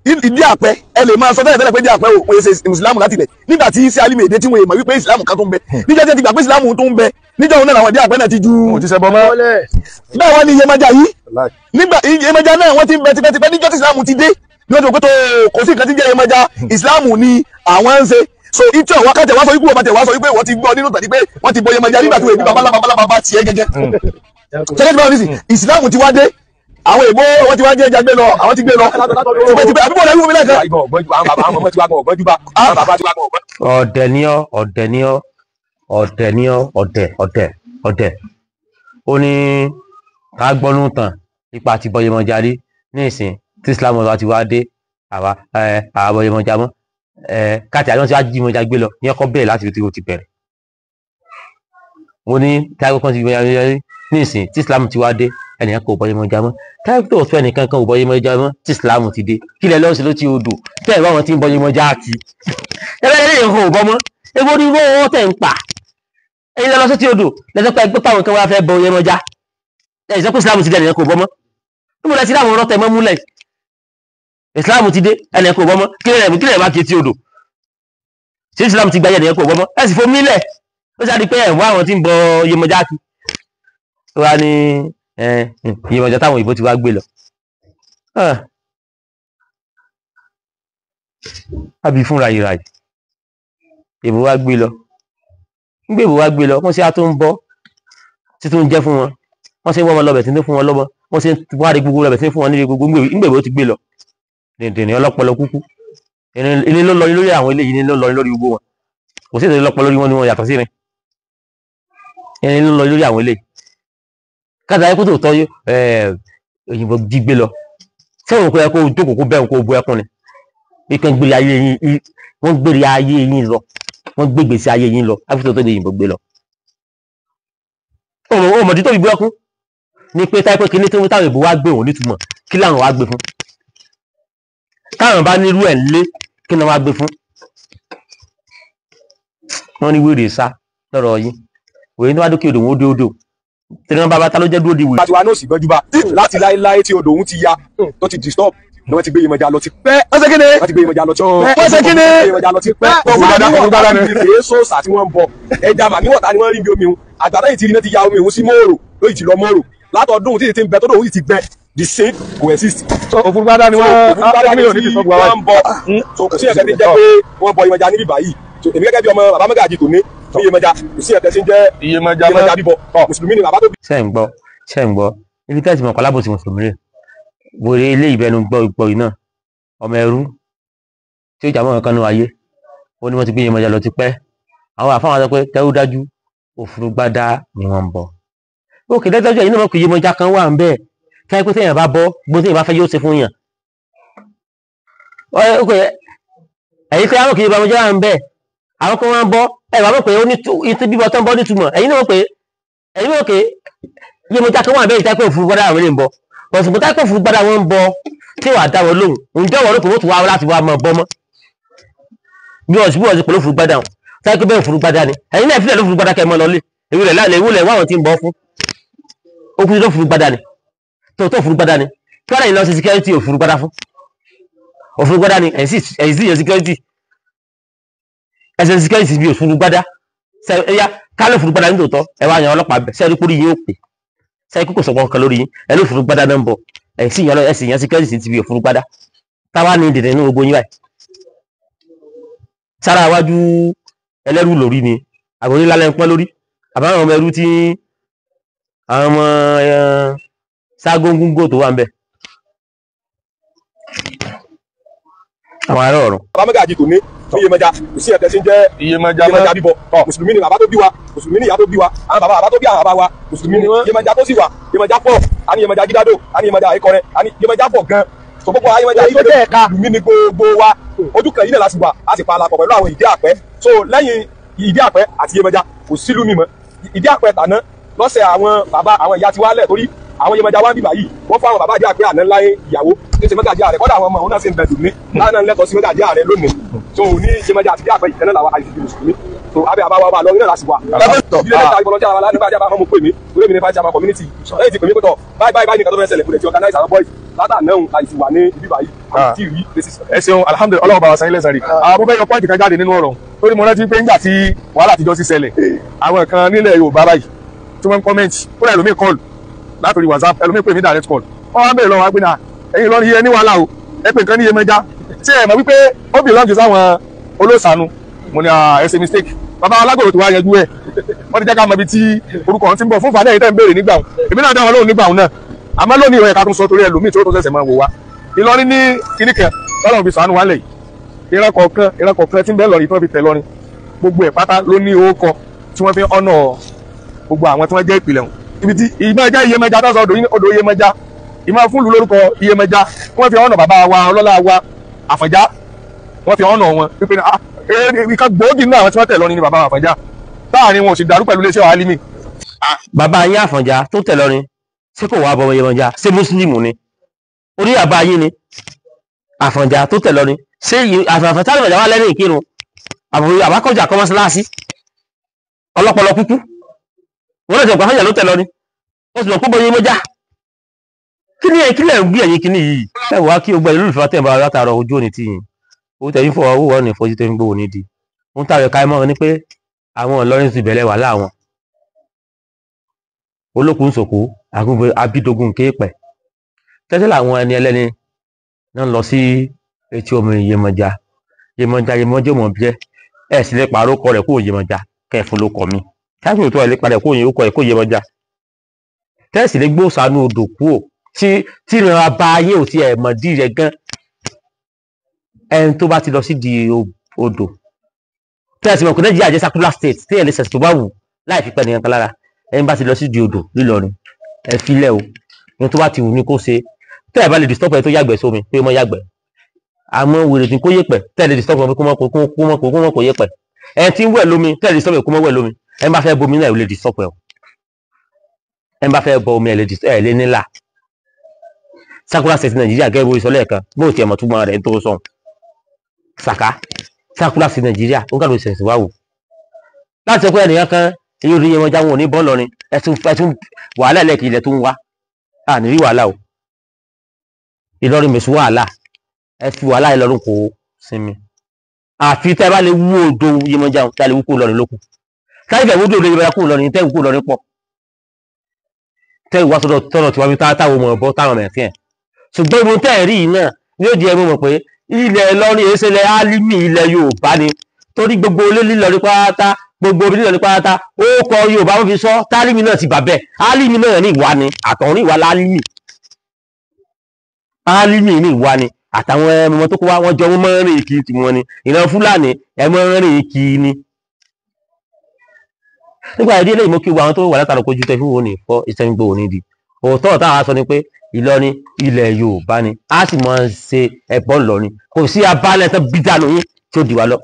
Speaker 3: Ìdí àpẹ ẹ lè máa sọ tẹ́lẹ̀ tẹ́lẹ̀ pé ìdí àpẹ òun ṣe ìsìlámù láti ilẹ̀ nígbà tí sí Alimi èdè tí wọ́n mọ̀ wípé ìsìlámù kan tó ń bẹ níjọ́ tí ẹ ti gbà pé ìsìlámù tó ń bẹ níjọ́ òun náà làwọn ìdí àpẹ náà ti ju.
Speaker 2: Mo ti ṣẹbọ mọ́.
Speaker 3: Bẹ́ẹ̀ wá ní Iyemọja yìí nígbà Iyemọja náà wọ́n ti ń bẹ tipẹ́tipẹ́ níjọ́ tí ìsìlámù ti dé ní wọ́n ti rò pé tó kò sí nǹkan tí ń jẹ́ Iyemọja, ìsìlámù ni àwọn ń ṣe. So ìtọ́ wákàtí wá sọ wípé wọ́n bá tẹ̀ wá sọ wípé wọ́n ti gbọ́ nínú tàbí pé wọ́n ti bọ Iyemọja nígbà tí wọ́n èbí babalá babalá bàbá tiẹ̀ gẹ́gẹ́. Ṣẹ́gẹ́ tí wọ́n ní sí ìsìlámù ti wá dé, àwọn èèbó wọ́n ti wá jẹ́ ẹja gbé lọ, àwọn ti gbé lọ tipẹ́tipẹ́ àbíbọ̀ lẹ́rú mi lẹ́ẹ̀kan.
Speaker 1: Ọ̀dẹ̀ ni ọ́, ọ̀dẹ̀ ni ọ́, ọ̀dẹ̀ ni ọ́, ọ̀dẹ̀ ọ̀dẹ̀ ọ̀dẹ̀. Ó ní ká gbọ́nú tàn nípa àti bọ Iyemọja rí ní ìsìn tí Islam wa ti wá dé àwa àwa bọ Iyemọja mọ́ káàtì àwọn tí wàá jí Iyemọja gbé lọ ní ọkọ bẹ̀rẹ̀ láti ibi tí ó ti bẹ̀rẹ̀. Mo ní táyọ̀ kan ti bọ Iyemọja rí ní ìsìn tí Islam ti wá dé ẹnìkan kò bọ Iyemọja mọ́, táyọ̀ tó fẹ́ ẹnìkan kan ò bọ Iyemọja mọ́ tí Islam ti dé. Kí lẹ lọ́sẹ̀ ló ti odò tẹ́ ẹ̀ bá wọn ti ń bọ Iyemọja kí ẹlẹ́yìn lẹ́yìn kò bọ́ mọ́ ewu ní owó tẹ̀ ń pa ẹ̀yin lọ sí ti odò lẹ́sẹ̀ pé ẹgbẹ́ táwọn kan wá fẹ́ bọ Iyemọja ẹ̀ sọ pé Islam ti dé ẹnìkan kò bọ́ mọ́. Níbo lẹ ti rí àwọn ọ̀rọ̀ tẹ̀ mọ́ múlẹ̀? Islam ti dé ẹnìkan kò bọ́ mọ́, kí lẹ̀ bá kí ti odò ṣé Islam ti gba ẹnìkan kò bọ́ mọ́? Ẹ sì fomi lẹ̀ ó ṣáà di pé ẹ̀ wá àwọn tí ń bọ Iyemọja kí wá ní Iyemọja táwọn òyìnbó ti wá gbé lọ. Àbí fúnra yìí ráyìí èbó wá gbé lọ, nígbà èbó wá gbé lọ wọ́n ṣe á tó ń bọ́ tí tó ń jẹ́ fún wọn, wọ́n ṣe ń wọ́n wọn lọ́bẹ̀ tí ń fún wọn lọ́bọ̀, wọ́n ṣe ń wá rí gbogbo lọ́bẹ̀ tí ń fún wọn níbi gbogbo. Nígbà èbó ti gbé lọ dìndìnrín ọlọ́pọlọ kúkú ilé ló lọ lórí àwọn eléyìí ní ló lọ lórí gbogbo wọn, kò sí ìdílé lọ́pọlọ lórí wọn ni wọn yàtọ̀ sí rin ilé ló lọ lórí àwọn eléyìí. Káàtà ayé kó tó tọ́ òyìnbó jí gbé lọ sẹ́wọ̀n kó yẹ kó jókòó kó bẹ́ẹ̀ kó bu ẹkún ni ìkan gbére ayé yín, wọ́n gbére ayé yín lọ, wọ́n gbégbèsè ayé yín lọ áfíìsì tó lè yìnbọn gbé lọ. Ọmọdé tó fi bú ẹkún ni pé táyé pé kíní tó ń táwọn ìbò wá gbé òun nítumọ̀ kí làwọn wá gbé fún, táwọn bá nírú ẹ̀ lé kí ni wọ́n wá gbé fún. Wọ́n ní wèrè sá lọ́rọ̀ yín, wèrè ní wàá dókè odò wọn ó dé odò tẹ̀lé wọn bàbá ta ló jẹ́ dúró di wèrè.
Speaker 2: Láti wá náà sì gbọ́njú bá láti láéláé tí odò òun ti ya tó ti disturb ni wọ́n ti gbé Iyemọja lọ ti pẹ́.
Speaker 3: Wọ́n ṣe kí ni?
Speaker 2: Wọ́n ti gbé Iyemọja lọ ti pẹ́.
Speaker 3: Wọ́n ṣe kí ni?
Speaker 2: Iyemọja lọ ti pẹ́.
Speaker 3: Òfurufú
Speaker 2: ni. Kìí sọ́ọ̀sà tí wọ́n ń bọ ẹja màmí wọ̀ta ni wọ́n rí bí omi òun àgbàdo yìí ti rí náà ti ya omi òun sí mòrò lóyìí ti lọ mòrò látọdún tí ti ń bẹ tó dòun ti gbẹ the same kò exist.
Speaker 4: Òfurufú ni wọ́n
Speaker 2: ni wọ́n ń bọ so kò sí ẹ̀kẹ́ tí ń jẹ́ pé wọ́n bọ Iyemọja níbí báyìí. So èmi gẹ́gẹ́ bí ọmọ bàbá Mọ́gàjí tòní ní Iyemọja kò sí ẹ̀kẹ́ tí ń jẹ́ Iyemọja bíbọ mùsùlùmí ni bàbá tó bí.
Speaker 1: Ṣé ń gbọ́, ṣé ń gbọ́ ibi tẹ́sí mọ̀ kọ́lábòsí mùsùlùmí rẹ̀ wèrè ilé ìbẹnu gbọ́ ìgbọ́ yìí náà ọmọ ẹrú tí ó jàmọ́ kankan nínú ayé. Ó ní wọ́n ti gbé Yemọja lọ tipẹ́. Àwọn àfáwọn sọ pé dájúdájú òfurufú ni wọ́n ń bọ̀. Òkè dájúdájú ẹ̀yin náà mọ̀ pé Yemọja kan wà ń bẹ́ẹ̀ káyọ̀ pé téèyàn bá bọ́ gbogbo téèyàn bá fẹ́ yóò ṣe fún yàn. Ẹ̀yin tí àwọn kì í bá Yemọja wà ń bẹ́ẹ̀ àwọn kan wá ń bọ́ ẹ̀ wá mọ̀ pé ó ní bíbọ tán bọ́ nítumọ̀. Ẹ̀yin náà mọ̀ pé ẹ̀yin náà pé Yemọja kan wà ń bẹ́ẹ̀ ìta pé òfurufú àwọn lè ń bọ̀. Ọ̀sùn tá pé òfurufú wọn ń bọ̀ tí wàá dá wọn lóhùn ǹjẹ́ wọ́n rò pé wọ́n tún wá láti wá mọ̀ bọ́ mọ́ bí wọ́n sì bí wọ́n sì pẹ̀lú òfurufú wọn táyé pé bẹ́ẹ̀ òfurufú ni ẹ̀yin náà fílẹ̀ lófurufú kẹ́ ẹ mọ́ lọlé ewúrẹ́ láìlẹ̀ ewúrẹ́ wá àwọn tí ń bọ́ fún okùn tó òfurufú ni tó òfurufú ni kí wọ́n lè lọ sí security òfurufú fún òfurufú ni ẹ̀yìn sì yẹ security ẹ̀sẹ̀ security bí òfurufú ẹ̀yà kálọ̀ òfurufú ní tòótọ́ ẹ̀ wá yan ọlọ́pàá bẹ̀ sẹ́ẹ̀rí kúrú yín ó pè sẹ́ẹ̀rí kúkò sọ̀pọ̀ kan lórí yín ẹ̀ lófurufú náà ń bọ̀ ẹ̀yìn sì yan ẹ̀sìn yan security ti bí òfurufú táwa ní dèdè nínú gbogbo yín báyìí sára iwájú ẹlẹ́rù lórí ni àbòrí lálẹ́ ń pọ́n lórí àbáwọn ọmọ ẹrú tí àwọn ọmọ ságóngúngò tó wà ń bẹ̀ àwọn ará ọ̀run.
Speaker 2: Bàbá Mọ́gàjí tò ní Iyemọja kò sí ẹ̀kẹ́ sí ń jẹ́ Iyemọja bíbọ. Mùsùlùmí ni bàbá tó bí wa, mùsùlùmí ni ìyá tó bí wa, àwọn bàbá bàbá tó bí àwọn bàbá wa mùsùlùmí ni. Iyemọja tó sì wà, Iyemọja pọ̀, a ní Iyemọja Gídádò, a ní Iyemọja Àìkọrẹ, a ní Iyemọja pọ̀ gan. So gbogbo Iyemọja yìí mùsùlùmí ni gbogbo wa. Ojú kan yìí náà la sì wà, a sì pa àlàpọ̀ pẹ̀lú àwọn ìdí àpẹ́. So lẹ́yìn ìdí àpẹ́ àti Iyemọja kò sílùú mímọ́. Ìdí àpẹ́ tàná lọ́sẹ̀ àwọn bàbá àwọn ìyá ti wálẹ̀ torí àwọn Iyemọja wá ń bíbà yìí wọ́n fún àwọn bàbá ìdí àpẹ́ àná ńlá ìyàwó tó ṣe Mọ́gàjí ààrẹ kọ́dà àwọn ọmọ òun náà sì ń bẹ̀rù ní láwọn lẹ́tọ̀ọ́ sí Mọ́gàjí ààrẹ lónìí. So ní Iyemọja àti ìdí àpẹ́ ìkànnà làwọn àìsí mùsùlùmí. So abẹ́ àbáwá wa lọ́rin náà la sì wà. Ilé mẹ́ta ìbọ̀lọ́jà wa nígbà tí a bá mọ̀ pè mí torí mi ní vice chairman community lẹ́yìn tí pè mí pé tọ̀ báyìí báyìí báyìí nìkan tó fẹ́ ṣẹlẹ̀ kò lè ti organize àwọn boys látàná òun àìsí wà ní ibi báyìí àwọn tí rí places.
Speaker 4: Ẹ ṣeun, alhamdulilayi, Ọlọ́run bá wa san ilé sàn rí. Àwọn mo fẹ́ yọ pọ́ìntì kan jáde nínú ọ̀rọ̀ torí mo rántí pé nígbà tí wàhálà àtijọ́ sí ṣẹlẹ̀ àwọn kan nílẹ̀ Yorùbá báyìí tí wọ́n ń kọ́mẹ́ǹtì kódà ẹlòmíì kọ́ọ̀lù látòrí WhatsApp ẹlòmíì pè mí direct call wọ́n wá ń bèèrè lọ́wọ́ wá pé náà ẹ̀yin lọ́rin yẹ ní wàhálà o ẹ pè nǹkan ní Iyemọja ṣé ẹ mọ̀ wípé ó belong sáwọn olóòsànù. Mo ní ẹ ṣe mistake, bàbá alágbèrò tó wá yanjú ẹ wọ́n ti jẹ́ ká mọ ibi tí orúkọ ọ̀hún ti ń bọ̀ fún fàdé yìí tẹ́ ń béèrè nígbà wọn èmi náà dá wọn lóhùn nígbà wọn náà àmọ́ lónìí ìwé ẹ̀ka tó ń sọ torí ẹlòmíì tó tó ṣẹ̀ṣẹ̀ máa wò wá. Ìlọrin ní kíní kan tọ́lọ́run fi ṣàánú wálẹ̀ yìí ìran kọ̀ọ̀kan ìran kọ̀ọ̀kan tí ń bẹ lọ́rin tí wọ́n fi tẹ̀ lọ́rin gbogbo ẹ̀ pátá ló ní orúkọ tí wọ́n fi ń ọ̀nà gbogbo àwọn tí wọ́n jẹ́ ìpìlẹ̀ wọn. Ibi tí ìmọ̀ jẹ́ Iyemọja tó sọ odò Iyemọja ìmọ̀ fúnlu lórúkọ Iyemọja wọ́n fi ọ̀nà bàbá wa ọlọ́lá wa Àfọ̀njá wọ́n fi ọ̀nà wọn wípé ìkan gbòógì nínú àwọn tí wọ́n tẹ̀ lọ́rin ni bàbá Àfọ̀njá táàrin wọn ò sì dàrú pẹ̀lú iléeṣẹ́ Alimi.
Speaker 1: Bàbá yín Àfọ̀njá tó tẹ̀ lọ́rin ṣé kò wá bọ Iyemọja ṣé mùsùlùmí ni orí bàbá yín ni Àfọ̀njá tó tẹ̀ lọ́rin ṣé Àfọ̀njá Àfọ̀njá wà lẹ́rìn ìkírun àbákọ́jà kọ́ mọ́ṣáláṣí ọlọ́pọlọ kúkú wọ́n lè sọ pé Àfọ̀njá ló tẹ̀ lọ́rin wọ́n sì lọ kó bọ Iyemọja kí ni kí lẹ̀ ń gbé ẹ̀yìn kíní yìí. Ẹ wá kí o gbọ́ ìlú ìfẹ́ tẹ̀ ń bá látàrọ ojú òní tì yín owó tẹ̀yìn fọ owó ọ̀nà ìfọ́jú tẹ̀yìn gbówó nídìí ohun táwọn ẹ̀ka ẹ̀mọ́ ni pé àwọn Ìlọrin ti bẹ̀rẹ̀ wàhálà wọn olókùn sòkò àgùnbẹ abídógún kéèpẹ̀ tẹ́tẹ́ làwọn ẹni ẹlẹ́ni náà lọ sí etí omi Iyemọja Iyemọja Iyemọja mọ̀ bíẹ́ ẹ̀ sì lè pààrọ̀ kọ rẹ̀ kó Iyemọja kẹfún ló kọ mi káfíń tó ẹ̀ lè padà kó Iyemọja tẹ́sí lè gbóòsànú odò kúò tí ìrora bá ayé ò ti ẹ̀ mọ̀ dí rẹ̀ gan ẹni tó bá ti lọ sí di odò tẹ́sí mọ̀ kò Nàìjíríà jẹ́ circular state tí ẹ̀ lè sẹ̀sì tó bá wù láì fi pẹ́ nìkan kan lára ẹni bá ti lọ sí di odò lílọrin ẹ filẹ̀ o ní tó bá ti wù ní kó ṣe tẹ́ ẹ bá lè disturb ẹ tó yàgbẹ́ sómi pé mọ́ yàgbẹ́ àmọ́ wèrè tí kò yẹ̀pẹ̀ tẹ́ ẹ lè disturb ẹ kó mọ́ kó yẹ̀pẹ̀ ẹ tí ń wẹ̀ lómi tẹ́ ẹ lè disturb ẹ kó mọ́ wẹ̀ lómi ẹ bá fẹ́ bomi náà ẹ lè disturb ẹ o ẹ bá fẹ́ bọ omi ẹ lè nílà. Circular state Nàìjíríà gẹ́gẹ́ bó ṣe sọ lẹ́ẹ̀kan bó tiẹ̀ mọ̀ túmọ̀ rẹ̀ tó sọ̀n sàká circular state Nàìjíríà ó kàlù ìṣẹ̀sìn wá wò láti sọ pé ẹnìkan kan èyí ò rí Iyemọja wọn ò ní bọ́ lọrin ẹtún wàhálà ẹlẹ́kì ilẹ̀ tó ń wá à ní rí wàhálà o Ìlọrin mèsù wàhálà ẹ fi wàhálà Ìlọrin kò sinmi àfi tẹ́ bá lè wú odò Iyemọja tẹ́ lè wú kó lọrin lókun táyì fẹ́ wú odò Iyemọja kó lọrin tẹ́ wú kó lọrin pọ̀ tẹ́ ìwà sọ́dọ̀ tọ́nà tí wọ́n fi táwọn ọmọ ọ̀bọ táwọn mẹ̀sìn ẹ̀ ṣùgbọ́n ibi tẹ́ ẹ̀ rí yìí náà yóò di ẹmu mọ̀ pé ilẹ̀ Ìlọrin èsè ilẹ̀ Álímì ilẹ̀ Yorùbá ni torí gbogbo ilé lílọrin pátá gbogbo omi lílọrin pátá ó kọ Yorùbá wọn fi sọ tálímì náà ti bà bẹ́ẹ̀ Álímì náà ní ìwà ni àtọ̀run ìwà lálímì Álímì ní ìwà ni Àtàwọn ẹmọ tó kó wá, wọ́n jọ wọ́n máa ń rìn kiri tiwọn ni. Ìran Fúlàní ẹ máa ń rìn kiri ni. Nígbà ìdí eléyìí, mo kí gbogbo àwọn tó wà látara kojú tẹ fún wo ní fọ ìsẹ́yìngbò òní di òótọ́ ọ̀tá wa sọ ni pé Ìlọrin ilẹ̀ Yorùbá ni, a sì máa ń ṣe ẹ̀bọ Ìlọrin. Kò sí abalẹ̀ tán bí dànù yín tí ó di wa lọ.